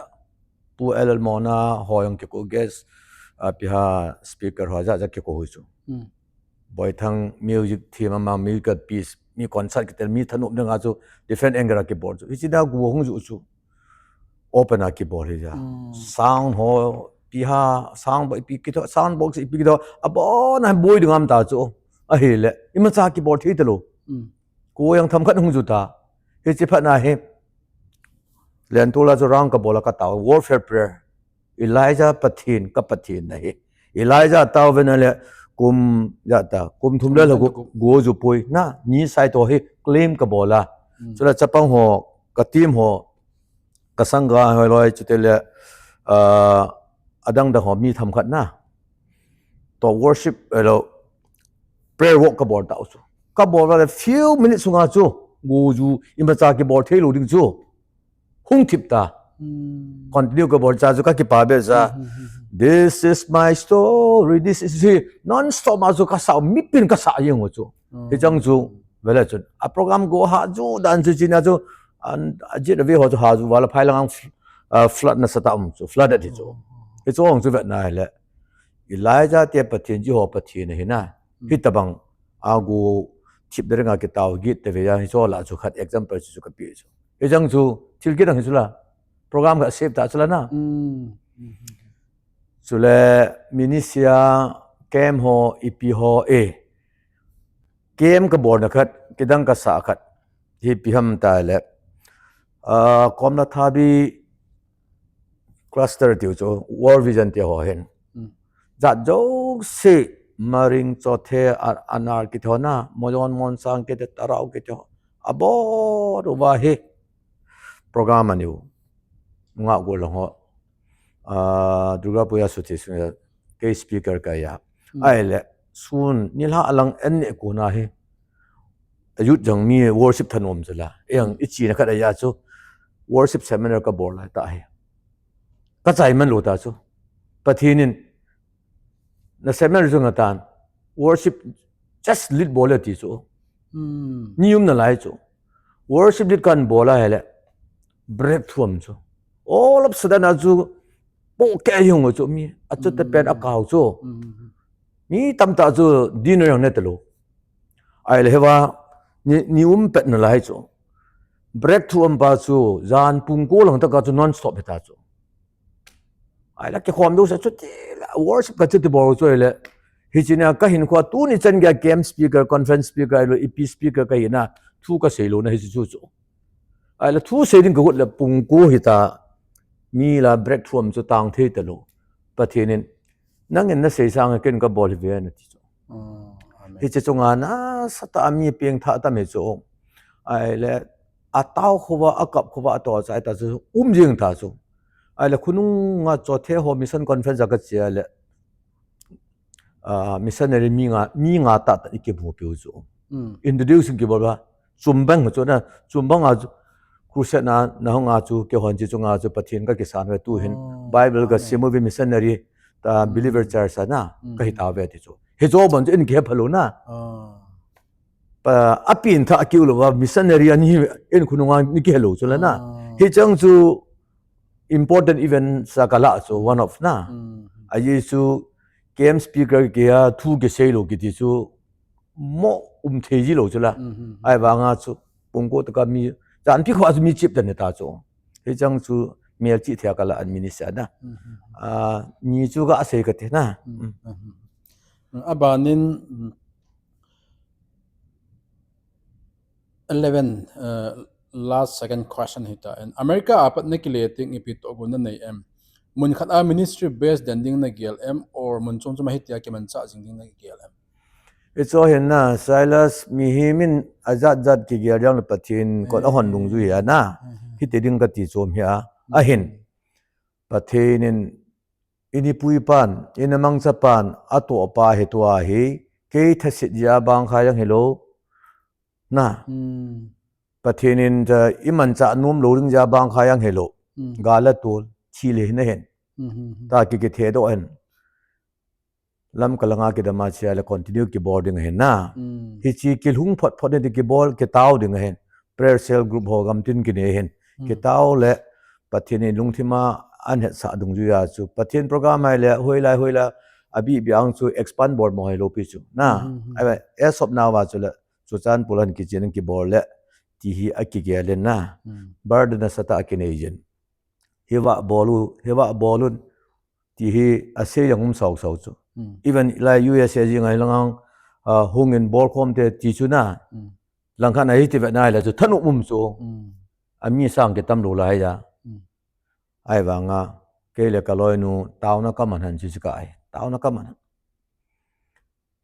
Pu L L Mona ho jong kiko guest, a, pi ha speaker ho ja ja kiko hui chu. Mm. Boithang music team ama musical piece, mi concert kitel mi thanop ding a chu different angle a kibol chu. Hiche da go hung ju chu. Open a kibol hi ja. Mm. Sound ho, pi ha, sound boi pi kito, sound box pi kito, abon a boi ding am ta chu. Ahile, imacha kibol thei talou. Mm. Ko jong themkhat hung ju ta. Hiche phat na hi. Lentol a chu round ka bol a ka tao. Warfare prayer. Elijah Pathen, ka Pathen nahi. Elijah tao vena le kum ja ta. Kum thum le la go, go ju poi. Na, ni sai to hi claim ka bol a. Hmm. Chule chapang ho, ka team ho, ka sangha ho loi chutile, ah, adang dang ho mi themkhat na. To worship, elo, prayer walk ka bol tao chu. Ka bol le few minutes sunga chu, go ju, imacha kibol thei lou ding chu. Hung thip ta. Hmm. Continue ka bol cha chu ka kipa be cha. Hmm, hmm, hmm, hmm. This is my story, this is he. Non stop ma chu kasa, mipin kasa jeng u chu. Hichang chu, vele chun. A program go ha chu dan chu china chu. An, ajit avi ho chu ha chu, vala phai lang, uh, flood nasatah um chu, flood at hi chu. Hichu hung chu vetna hile. Elijah te Pathen ji ho Pathen ahi na. Hitabang, agu thip deringa kitao git te ve ya, hichu la chu khat example chu kapi chu. Hichang chu, thil kidang hi chu la. Program ka save ta chu la na. Chule, minisia, camp ho, ipi ho, e. Camp kabol na khat, kidang kasa khat. Hi ipi ham ta le. Ah, Komla Thabi cluster tiu chu, World Vision te ho hin. Jat jouse, Maring, Chothe, A-, Anar kiti ho na, Moyon, Monsang kiti, Tarao kiti ho. Abol uva hi. Program aniu. Nga go lang ho. Ah, Durga Puja suti sung kei speaker ka ya. Ahile, sun, nilha alang en ne ko na hi. Youth jang mi worship thanom chu la. Eng, ichina khat aya chu. Worship seminar kabol lai ta hi. Kachai man lou ta chu. Pathen in, na seminar chu ngatan. Worship just lead bol le ti chu. Ni um nalai chu. Worship lead kan bol a hele. Breakthrough um chu. All of a sudden a chu. Po ke yung chu mi. A chu te pen a kau chu. Mi tamtah chu dinner yang ne ta lou. Ahile hiva, ni, ni um pet nalai chu. Breakthrough um pa chu, jan pung ko lang taka chu non stop hita chu. Ahile kikhom deu sa chu ti la, worship ka chu ti bol chu ahile. Hichina kahin khua tuni chan gei camp speaker, conference speaker, ahilou ipi speaker kahi na, thu kasei lou na hichu chu chu. Ahile thu sei ding kagot le pung ko hita, mi la breakthrough um chu tang thei ta lou. Pathen in, nangin nasei sang ken kabol hi ve nati chu. Hiche chunga nasatah a mi pengthah tam hi chu. Ahile, atao khova, akap khova, ato chai ta chu, um jing ta chu. Ahile, khonunga Chothe ho mission conference a kache le, ah, missionary mi nga, mi nga tah tah ikimu piu chu. Introduce kibol ba, chumbang chu na, chumbang a chu, crusade na, na hung a chu, kihon chi chunga chu, Pathen kakisan ve tu hin, Bible kasim uve missionary, ta believer church a na, kahi ta ve ti chu. Hichu bon chu in kihe phalou na. Pa, apengthah kiu lou va, missionary ani in khonunga ni kihe lou chu la na. Hichang chu important event sa kala chu one of na. Aji chu camp speaker kia thu kisei lou kiti chu mo um thei ji lou chu la. Ahivanga chu pung ko taka mi, jan pi khova chu mi chip ta ne ta chu. Hichang chu mel chi thia kala an minister na. Ah, ni chu kasei kati na. Abanin, eleven, uh, last second question hita. And America apat nakile ting ipi toh gon nanei em? Mun khat a ministry base den ding nagel em or mun chom chom a hitia kimanchah jing ding nagel em? Hichu hin na, Silas, mihem in ajat jat kigel jong le Pathen kot ahon dungjui a na. Hiti ding kati chom hi a. Ahin. Pathen in inipui pan, inamangcha pan, atoh pa hi tua hi, kei thaset jia bang kha jong hilou. Na. Pathen in ja imanchah nom lou ding jia bang kha jong hilou. Gal a tol, thi le hin ahin. Ta ki kithe doh hin. Lamka langa kidam a chia le continue kibol ding ahin na. Hichi kilhung phot phot ni ti kibol, kitao ding ahin. Prayer cell group ho gamtin kinei hin. Kitao le Pathen in lungthim a an hetsah dungjui a chu. Pathen program ahile, hoilai, hoilai, abih bih ang chu expand bol mo hilou pi chu. Na, as of now a chu le, Churachandpur a hin kichen kibol le, ti hi akigel in na. Burden nasatah a kinei jin. Hiva bol u, hiva bol un, ti hi asei jong um sau sau chu. Even lai U S A jing a hi lang ang, ah, hung in bol khom te ti chu na. Langkhat a hiti ve nai le chu thanop um chu. Ami sang kitam lou lai a. Ahivanga, kei le kaloinu, taona kaman han chu chu ka ai. Taona kaman.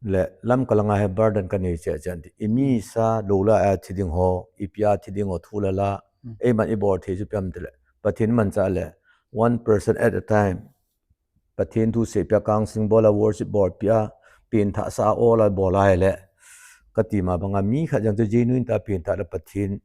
Le, Lamka langa hi burden kanei cheh cheh ti. Imi sa, lou la a thi ding ho, ipi a thi ding ho, thu la la. Eiman ibol thei chu piam ti le. Pathen manchah le, one person at a time. Pathen thu seipia, counseling bol a, worship bol pia, pengthah sa a ol a bol a le. Kati ma banga mi khat jong chu genuine ta pengthah le Pathen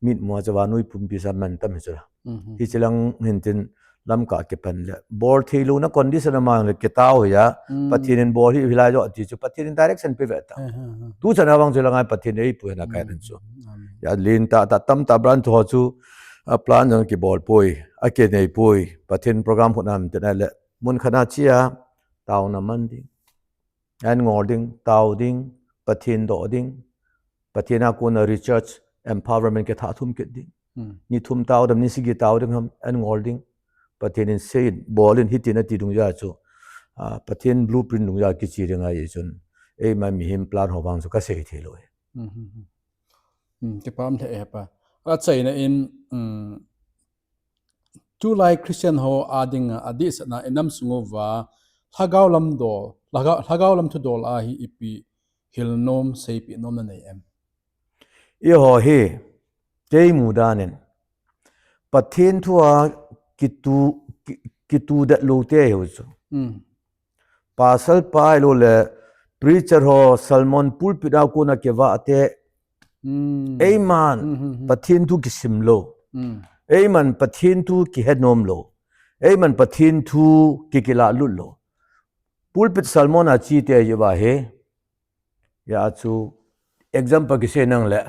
mitmu a chu vannoi pumpi sa man tam hi chu la. Hichi lang hin tin lamkai kipan le. Bol thei louna condition a mang le kitao hi a. Hmm. Pathen in bol hi hilai jo ti chu Pathen in direction pe ve ta. Hmm, hmm, hmm. Tu chan a vang chu la ngai Pathen ei pu na kai Hmm. chu. Amen. Ya lin ta ta tam ta bran chu ho chu a plan jong kibol poi, a kinei poi. Pathen program khu nam te na le. Mun khana chia tao na man ding. An ngol ding, tao ding, Pathen do ding. Pathen a kona research, empowerment ke tha thum kit ding. Hmm. Ni thum tao dam ni sigi tao ding ham, an ngol ding. Pathen in sei, bol in hitin ati dung ja chu. Ah, Pathen blueprint dung ja kichi ding a i chun. Ei ma mihem plan ho vang chu ka sei thei lo e. Hmm, hmm, hmm. Hmm, kipah le e pa. A chaina in, hmm, tulai Christian ho a dinga, a dihsatna i nam sung uva, lhagao lam dol, lhagao, lhagao lam thu dol a hi ipi hil nom, seipi nom na nei em? I ho hi, kei mu dan in, Pathen thu a kitu, ki, kitu det lo te hi u chu. Hmm. Pasal pa i lo le, preacher ho, sermon pulpit a kona kivah te, Hmm. Eiman, Hmm, hmm, hmm. Pathen thu kisim lo. Hmm. Eiman, Pathen thu kihet nom lo. Eiman, Pathen thu kikila lut lo. Pulpit sermon a chi te ji ba he. Ya chu, example kisei nang le.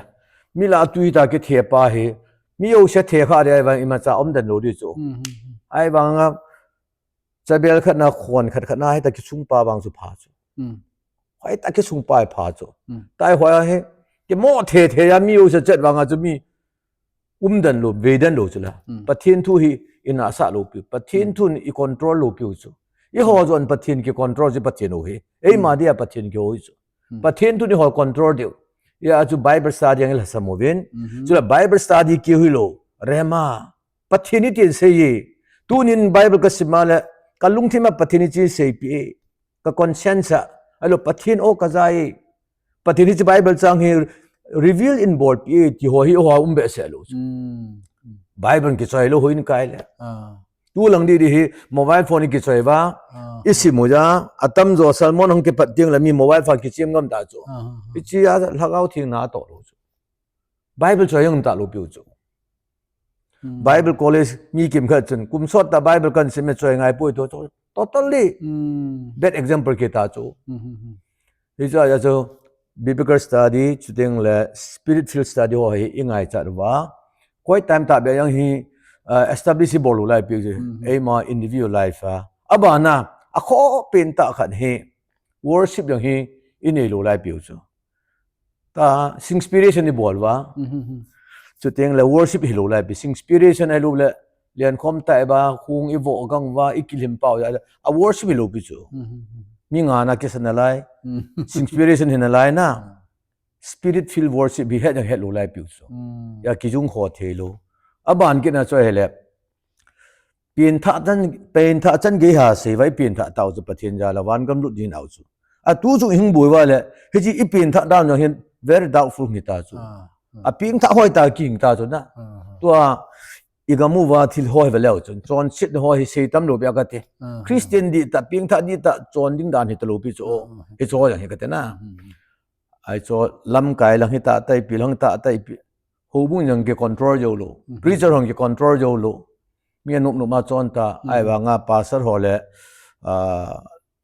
Mi la tui ta kithe pa he. Mi yo se the kha de ai vang ima cha om dan lo di chu. Hmm, hmm, hmm. Ai vang a, Chabel khat na khon khat khat na hita kisung pa vang chu pha chu. Hmm. Hoi ta kisung pa pha chu. Hmm. Tai hoi a he, kimo the the ya mi yo se chet vang a chu mi um dan lo, ve dan lo chu la. Hmm. Pathen thu hi i na sa lo piu. Pathen Hmm. thu i control lo piu chu. I ho Hmm. jon Pathen ki control chu Pathen u hi. Ei Hmm. ma dia Pathen ki ho hi chu. Hmm. Pathen thu ni ho control diu. Ya chu Bible study ang la sa mo vin. Mhm. Chu la Bible study ki hui lo. Rema. Pathen i tin sei ye. Tunin Bible ka sim a le, ka lungthim a Pathen i chi sei pi e. Ka conscience a. Alo Pathen o ka za e. Pathen i chi Bible chang hi reveal in bol pi e. Ti ho hi ho um be se lo. Hmm. Bible ki choi lo ho in kai le. Ah. Tu lang di di hi mobile phone ki choi va. Ah. I sim u ja. Atam jo sermon hong ki pat ting le mi mobile phone ki chim ngam ta chu. Ah, ah, ah. I chi a lhagao thing na to lo chu. Bible choi ngam ta lo piu chu. Hmm. Bible college mi kim khat chun, kum sot ta Bible kan sim e choi ngai poi to, to, totally Hmm. bad example ki ta chu. Hmm, hmm, hmm. Hi chu, ya chu, biblical study, chuteng le spirit field study ho hi i ngai chat uva. Koi time ta be yang hi, uh, establish bol u lai piu chu. Hmm, hmm. Eima individual life a. Abana, a kho pen ta khat hi, worship yang hi, i nei lo lai piu chu. Ta, sing inspiration i bol va. Mhm, mhm. Chuteng le worship hi lo lai pi. Sing inspiration ai lo le, lian khom tai ba, khung i vo gang va, i kilim pau ya. A worship hi lo pi chu. Mhm, mhm. Mi nga na kisa na lai. Mhm. Sing inspiration hi na lai na. Ah. Spirit filled worship hi het, het lo lai pi chu. Mm. Ya kijung kho thei lo. Aban kit na choi he le. Pengthah chan, pengthah chan gei ha sei vai pengthah tau chu Pathen jal a van gam lut ding au chu. A tu chu hing boi va le, hichi i pengthah dan jong hin very doubtful ngi ta chu. Ah, ah. A pengthah hoi ta king ta chu na. Ah, ah. Tua i gam uva thil hoi va leu chun. Chonset hoi hi sei tam lo bia ka te. Ah, ah. Christian di ta, pengthah di ta, chon ding dan hi ta lo pi chu. Ah, ah. Hi chu hoi hi ka te na. Hmm, hmm. Ai chu lamkai lang hi ta, tai pi lang ta, tai pi. Houbung jong ki control jou lou. Mhm. Preacher hong ki control jou lou. Mi anop nop ma chon ta, Mhm. ai vang a pastor ho le, ah,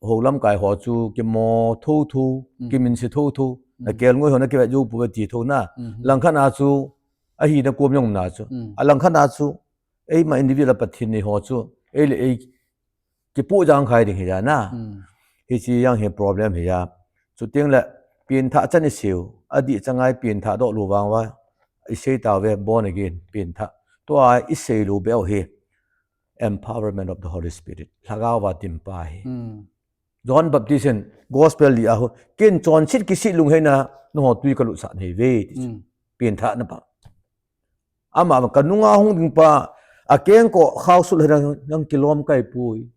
hou lamkai ho chu ki mo tho tho, Mhm. ki min si tho tho. Na Mhm. kel ngoi ho na ki vet jou pu ve ti tho na. Mhm. Langkhat a chu, ahi na kom jong na chu. Mhm. A langkhat a chu, eima individual a Pathen nei ho chu, ei le ei kipu jang khai ding hi ja na. Hmm. Hichi jang hi problem hi ja. Chuteng le, pengthah chan i sei u, adih chang a i pengthah doh lou vang uva, i sei tau ve born again, pengthah. Tua i sei lou beh u hi, empowerment of the Holy Spirit. Lhagao va timpa hi. Hmm. John Baptist in gospel li a hu, ken chonset kisit lung hei na, nangho tui ka lutsah nei ve, ti chu. Hmm. Pengthah na pa. Ama ka nunga hung ding pa, a kengkoh khao sul hang, hang kilom kai pui.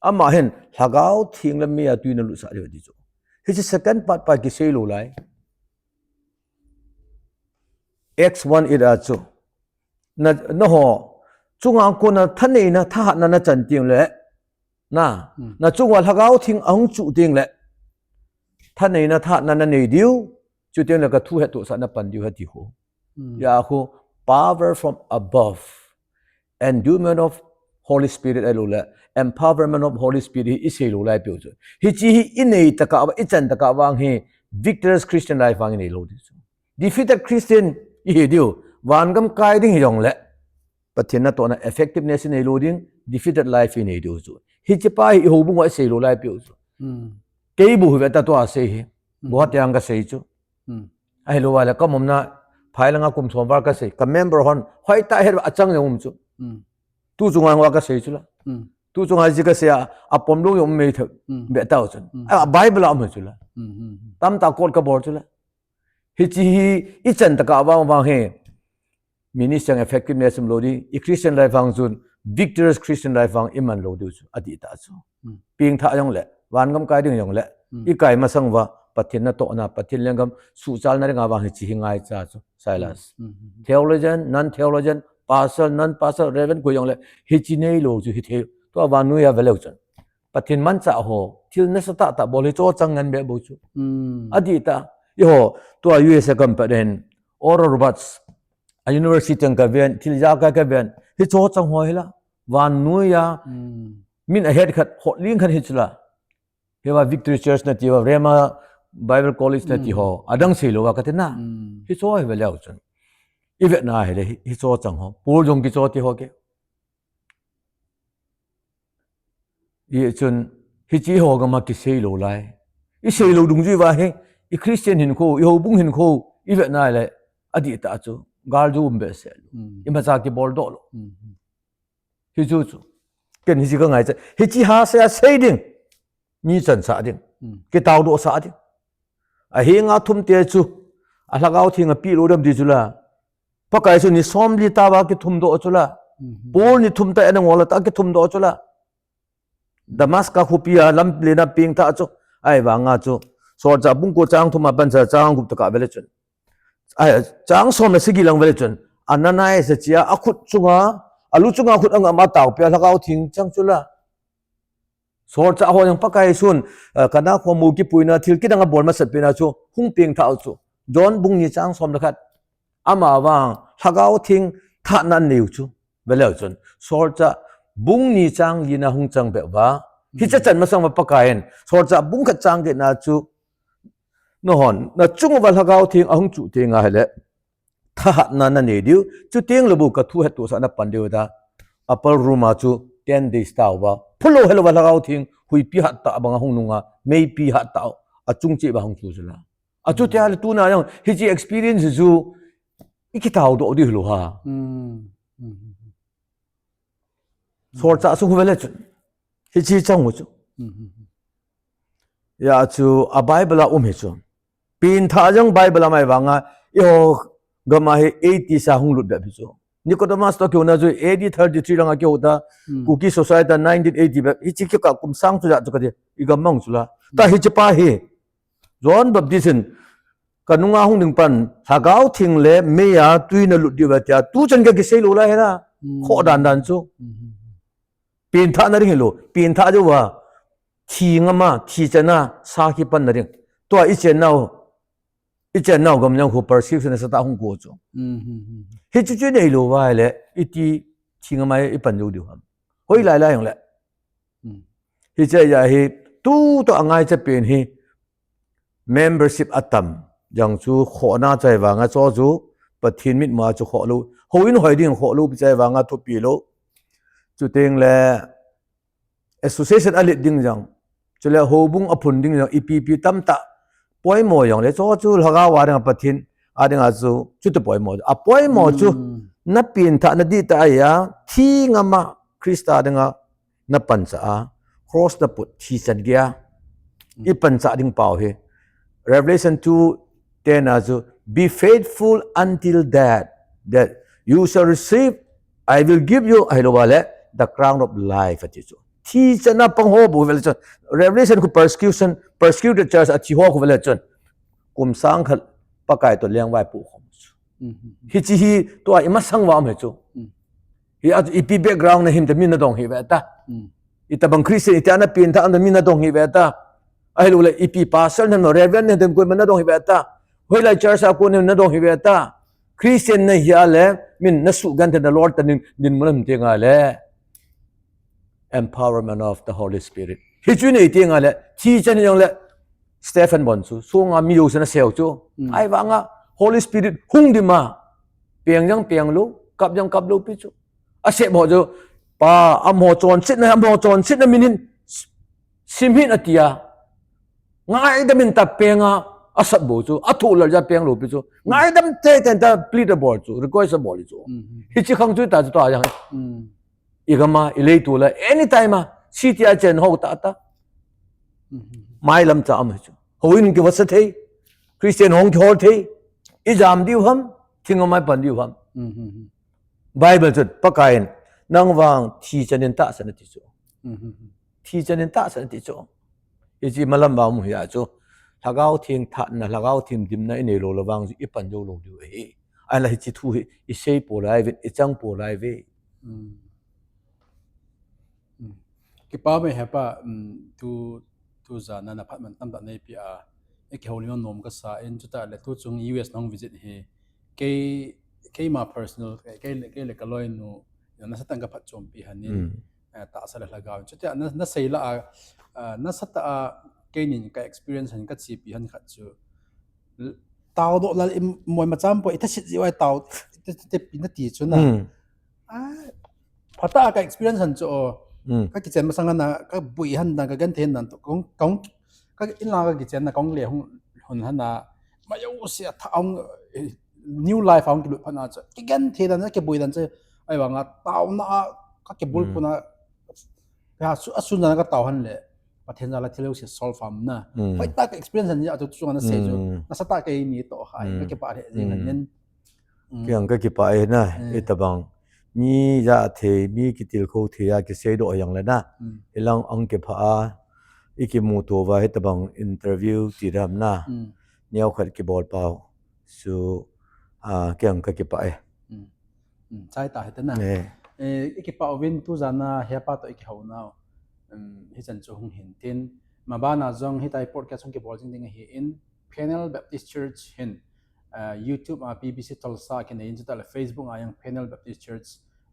Ama hin, Lhagao Theng le mei a tui na lutsah diu ti chu. Hichi second part pa kisei lou lai. Acts one eight a chu. Na, nangho, chunga kona thaneina, thahatna na chan teng le. Na, Hmm. na chunga Lhagao Theng ahung chu teng le. Thaneina, thahatna na nei diu. Chuteng le ka thu hettohsah na pan diu ahi ti hu. Hmm. Ya khu, power from above. Endowment of Holy Spirit ahilouleh empowerment of Holy Spirit hi isei lou lai peuh chu. Hiche hi inei tokah, ichan tokah vang hi victorious Christian life vang inei lou ding chu. Defeated Christian ihi diu, vangam kai ding hijongleh Pathen natohna effectiveness inei lou ding, defeated life inei diu chu. Hiche pa hi ihoubung uva isei lou lai peuh chu. Hmm. Kei bou hi veta tua sei hi. Hmm. Guwahati a kasei chu. Hmm. Ahilouleh kaumna phai langa kum som val kasei. Ka member hon hoitah het achang jong um chu. Hmm. Tu chunga hung kasei chu la. Hmm. Tu chunga ji kasei a, apom lou jong um mai thei. Hmm. Be tau chun. Hmm. A Bible a um chu la. Hmm, hmm, hmm. Tamtah quote kabol chu la. Hiche hi ichan tokah vang vang hi ministry effectiveness um lou ding, i Christian life vang chun victorious Christian life vang iman lou diu chu, adih tah chu. Hmm. Pengthah jongleh, vangam kai ding jongleh, hmm, ikai masang uva, Pathen natohna, Pathen lenggam suhchalna dinga vang hiche hi ngaicha chu, Silas. Hmm, hmm, hmm. Theologian, non-theologian, pastor, non-pastor, reverend koi jongleh, hiche neilou chu hithei. Tua vannoiya veleu chun Pathen manchah ho, thil nasatah tah bol hi chochang ngen beh bou chu. Hmm. Adih tah, eiho, tua U S A gam pat hin, Oral Roberts, a university ang kaven, thil ijakai kaven, hi chochang ho hi la, vannoiya, hmm, min ahet khat, hotling khat hi chu la. Hiva Victory Church nati ho, Rhema Bible College nati ho, hmm, adang sei lou va kati na. Hmm. Hiche hi veleu chun. Ivet na hile, hi, hi chochang ho. Paul jong kicho ti ho ke. Hichun, hiche ho gam a kisei lou lai. Isei lou dungjui uva hi, i Christian hinkho, ihoubung hinkho, ivet na le, adih tah chu, gal ju um behseh lou. Hmm. Imacha kibol doh lou. Hmm. Hichu chu. Ken hiche kangaicha. Hiche ha sei a sei ding. Mi chansah ding. Hmm. Kitao doh sah ding. Ahinga thum te chu. A Lhagao Theng a peh lou dem ti chu la. Pakai chu ni somli tah uva kithum doh chu la. Mhm. Paul ni thum tah in angol tah kithum doh chu la. Damascus khopi a lamlen a pengthah chu. Ahivanga chu. Solchah bung ko chang thum a pansa chang gup tokah vele chun. Ai, chang som le sagi lang vele chun. Ananias a chia, akhut chunga, alu chunga khut angam a taopi a Lhagao Theng chang chu la. Solchah ho jong Pakai sun, eh, Kana khomu kipuina thil kidang abol masat pena chu, hung pengthah u chu. John bung ni chang som le khat. Amavang, Lhagao Theng thahna anei u chu. Veleu chun. Solchah bung ni chang li na hung chang beh uva. Hiche chan masang uva Pakai in. Solchah bung khat chang get na chu. Nahon, nachung uva Lhagao Theng ahung chuh teng ahile. Thahatna nanei diu, chuteng le bou ka thu hettohsah napan diu ta. Upper room a chu ten days tauva. Phulou helou va Lhagao Theng, huipi hat tah banga hung nunga, meipi hat tah, achung cheh va hung chu chu la. Achuti ahile tuna jong, hiche experience chu, ikitao doh diu hilou ham. Hmm. Hmm. Solchah sung hu vele chun. Hiche chang u chu. Hmm. Ya chu a Bible a um hi chu. Pengthah jong Bible a mai vanga, eiho gam a hi eighty sa hung lut bep hi chu. Nicodemus toh kihou na chu A D thirty-three langa kihou ta, Hmm. Kuki Society nineteen eighty bep, hiche kikah kum sang chu ja chu kati, i gam mang chu la. Ta hiche pa hi, John Baptist in, ka nunga hung ding pan, Lhagao Theng le meiya tui nalut diu ve tia, tuchan ka kisei lou lai hela, Hmm. khoh dan dan chu. Hmm. Pengthah na ding hilou, pengthah diu va, thi ngam a, thi chan a, sa kipan na ding. Tua i chennau, i chennau gam jong khu persecution nasatah hung ko chu. Hmm, hmm, hmm. Hichu chu neilou va le, iti thi ngam a ipan jou diu ham. Hoilai lai jong le. Hmm. Hiche a hi, tu toh angaicha pen hi, membership atam, jong chu khohna chai vanga cho chu, Pathen mitmu a chu khoh lou, houin hoi ding khoh lou, pi chai vanga thupi lou. Chuteng le, association alet ding jong, chule houbung aphun ding jong, ipi pi tamtah, poimo jong le, cho chu Lhagao a dinga Pathen, a dinga chu, chuti poimo, apoimo chu, Hmm. napengthah na dihtah a, thi ngam a, Christa dinga, napanchah a, cross naput thi chan geiya, Hmm. ipanchah ding pau hi. Revelation two ten a chu, be faithful until death, that you shall receive, I will give you, ahilou va le, the crown of life, ati chu. Thi chan a pang ho bou vele chun. Revelation khu persecution, persecuted church a thi ho khu vele chun. Kum sang khat Pakai toh lengvai pu khom chu. Hmm. Hiche hi tua imasang va um hi chu. Hmm. Hi a, ipi background na him ta min nadong hi ve ta. Hmm. Itobang Christian, iti a napengthah am ta min nadong hi ve ta. Ahilou le, ipi pastor na no, reverend na dem koima nadong hi ve ta. Hoilai church a kon nadong hi ve ta. Christian nahi a le, min nasugenthei na Lord toh din, dinmun a um teng a le. empowerment of the Holy Spirit. Hichu nei ti nga le, thi chan jong le, Stephen bon chu, sunga mi yo sana seo chu. Mm. Ai vanga, Holy Spirit hung dima, piang jang piang lo, kap jang kap lo pi chu. A se bo chu, pa, amo chon sit na, amo chon sit na minin, sim hin atia. Ngaidam in ta penga, a sat bo chu, a thu lal ja peng lo pi chu. Ngaidam te ten ta plead a bol chu, request a bol chu. Mm. Hichi khang chu ta chu ta jang. Mm. I gama, i leitu la, anytime a, city a chen ho ta ta. Mhm. Mai lam cha am chu. Ho in ki vasa thei, Christian hong ki hol thei, i jam diu ham, thing mai pan diu ham. Mhm. Bible chun, Pakai in, nang vang thi chanin tahsan ati chu. Mhm. Thi chanin tahsan ati chu. Hichi malam vang mu hi a chu. Lhagao Theng thatna, Lhagao Theng dimna i nei lo la vang chu i pan jo lo diu ahi. Ai la hichi thu hi, i sei po lai vin, i chang po lai ve. Mm. Mm. Kipa me hepa, mm, tu, tu jana na phat man tam ta nei pi a. E ke holi nom ka sa in chu ta le tu chung U S nong visit hi. Kei, kei ma personal, kei, kei le ka loi nu, na sa tang ka phat chom pi hanin. Mm. Eh, tahsa le lhagao. Chutia na, na sei la a, ah, na sa ta a, kei nin ka experience han ka chi pi han khat chu. L-, tao do la i moi ma cham po, i ta sit ji wai tao, i ta, i ta pi na ti chu na. Mm. Ah, phata ka experience han chu o. Mm. Ka kichen masang na, ka bui han na, ka gan the nan to, kong, kong, ka in la ka kichen na, kong le hung, hun han na, ma yo se a tha ong, eh, new life ong ki lut pha na chu. Ki gan the dan, ki bui dan chu. Ai vanga, tao na, ka ki bul Mm. pu na, Ka su, a sun jana ka tao han le, Pathen jala thil se solve ham na. Mm. Hoi ta ka experience han ja chu chunga na sei chu. Mm. Na sa ta ka ni to hai, Mm. ka kipa he jing Mm. han nen. Mm. Kiang ka kipa e na, Mm. i tabang. Mi ja thei, mi kitilkhou thei a kisei do yang le na. Mm. Hilang ang kipha a, i kimu to va hi tabang interview ti ram na. Mm. Niau khat kibol pau. Su, ah, kiang ka kipa e. Mm. Mm, chai ta hete na. Eh. Eh, i kipa uvin tu jana hepa to i kihou nau. Um, hi chan chu hung hin tin. Ma bana jong hi tai podcast hung kibol jing ding ahi in. Peniel Baptist Church hin, uh, YouTube a P B C Tulsa kinei in chuta le Facebook a jong Peniel Baptist Church,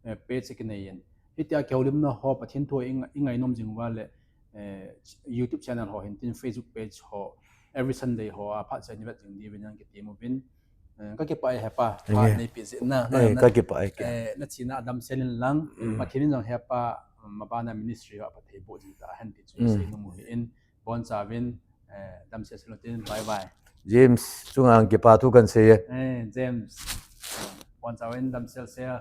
eh, page kinei in. Hitia kihoulimna ho Pathen thu i ngai, i ngainom jing uva le, eh, YouTube channel ho hin tin Facebook page ho every Sunday ho a phat chai ni vet jing diuvin jong kitem uvin. Eh, ka kipa e hepa, Thank phat you. Nei pi jin na, Eh, na, ka kipa e ke. Eh, na china damsel in lang, Mm. Pathen in jong hepa, ma bana ministry ho a phat thei bo jing ta hen ti chu Mm. sei nom u hi in, bon chauvin, eh, damsel sel u tin, bye bye. James, chunga ang kipa thu kan sei e. Eh, James, bon chauvin damsel sel.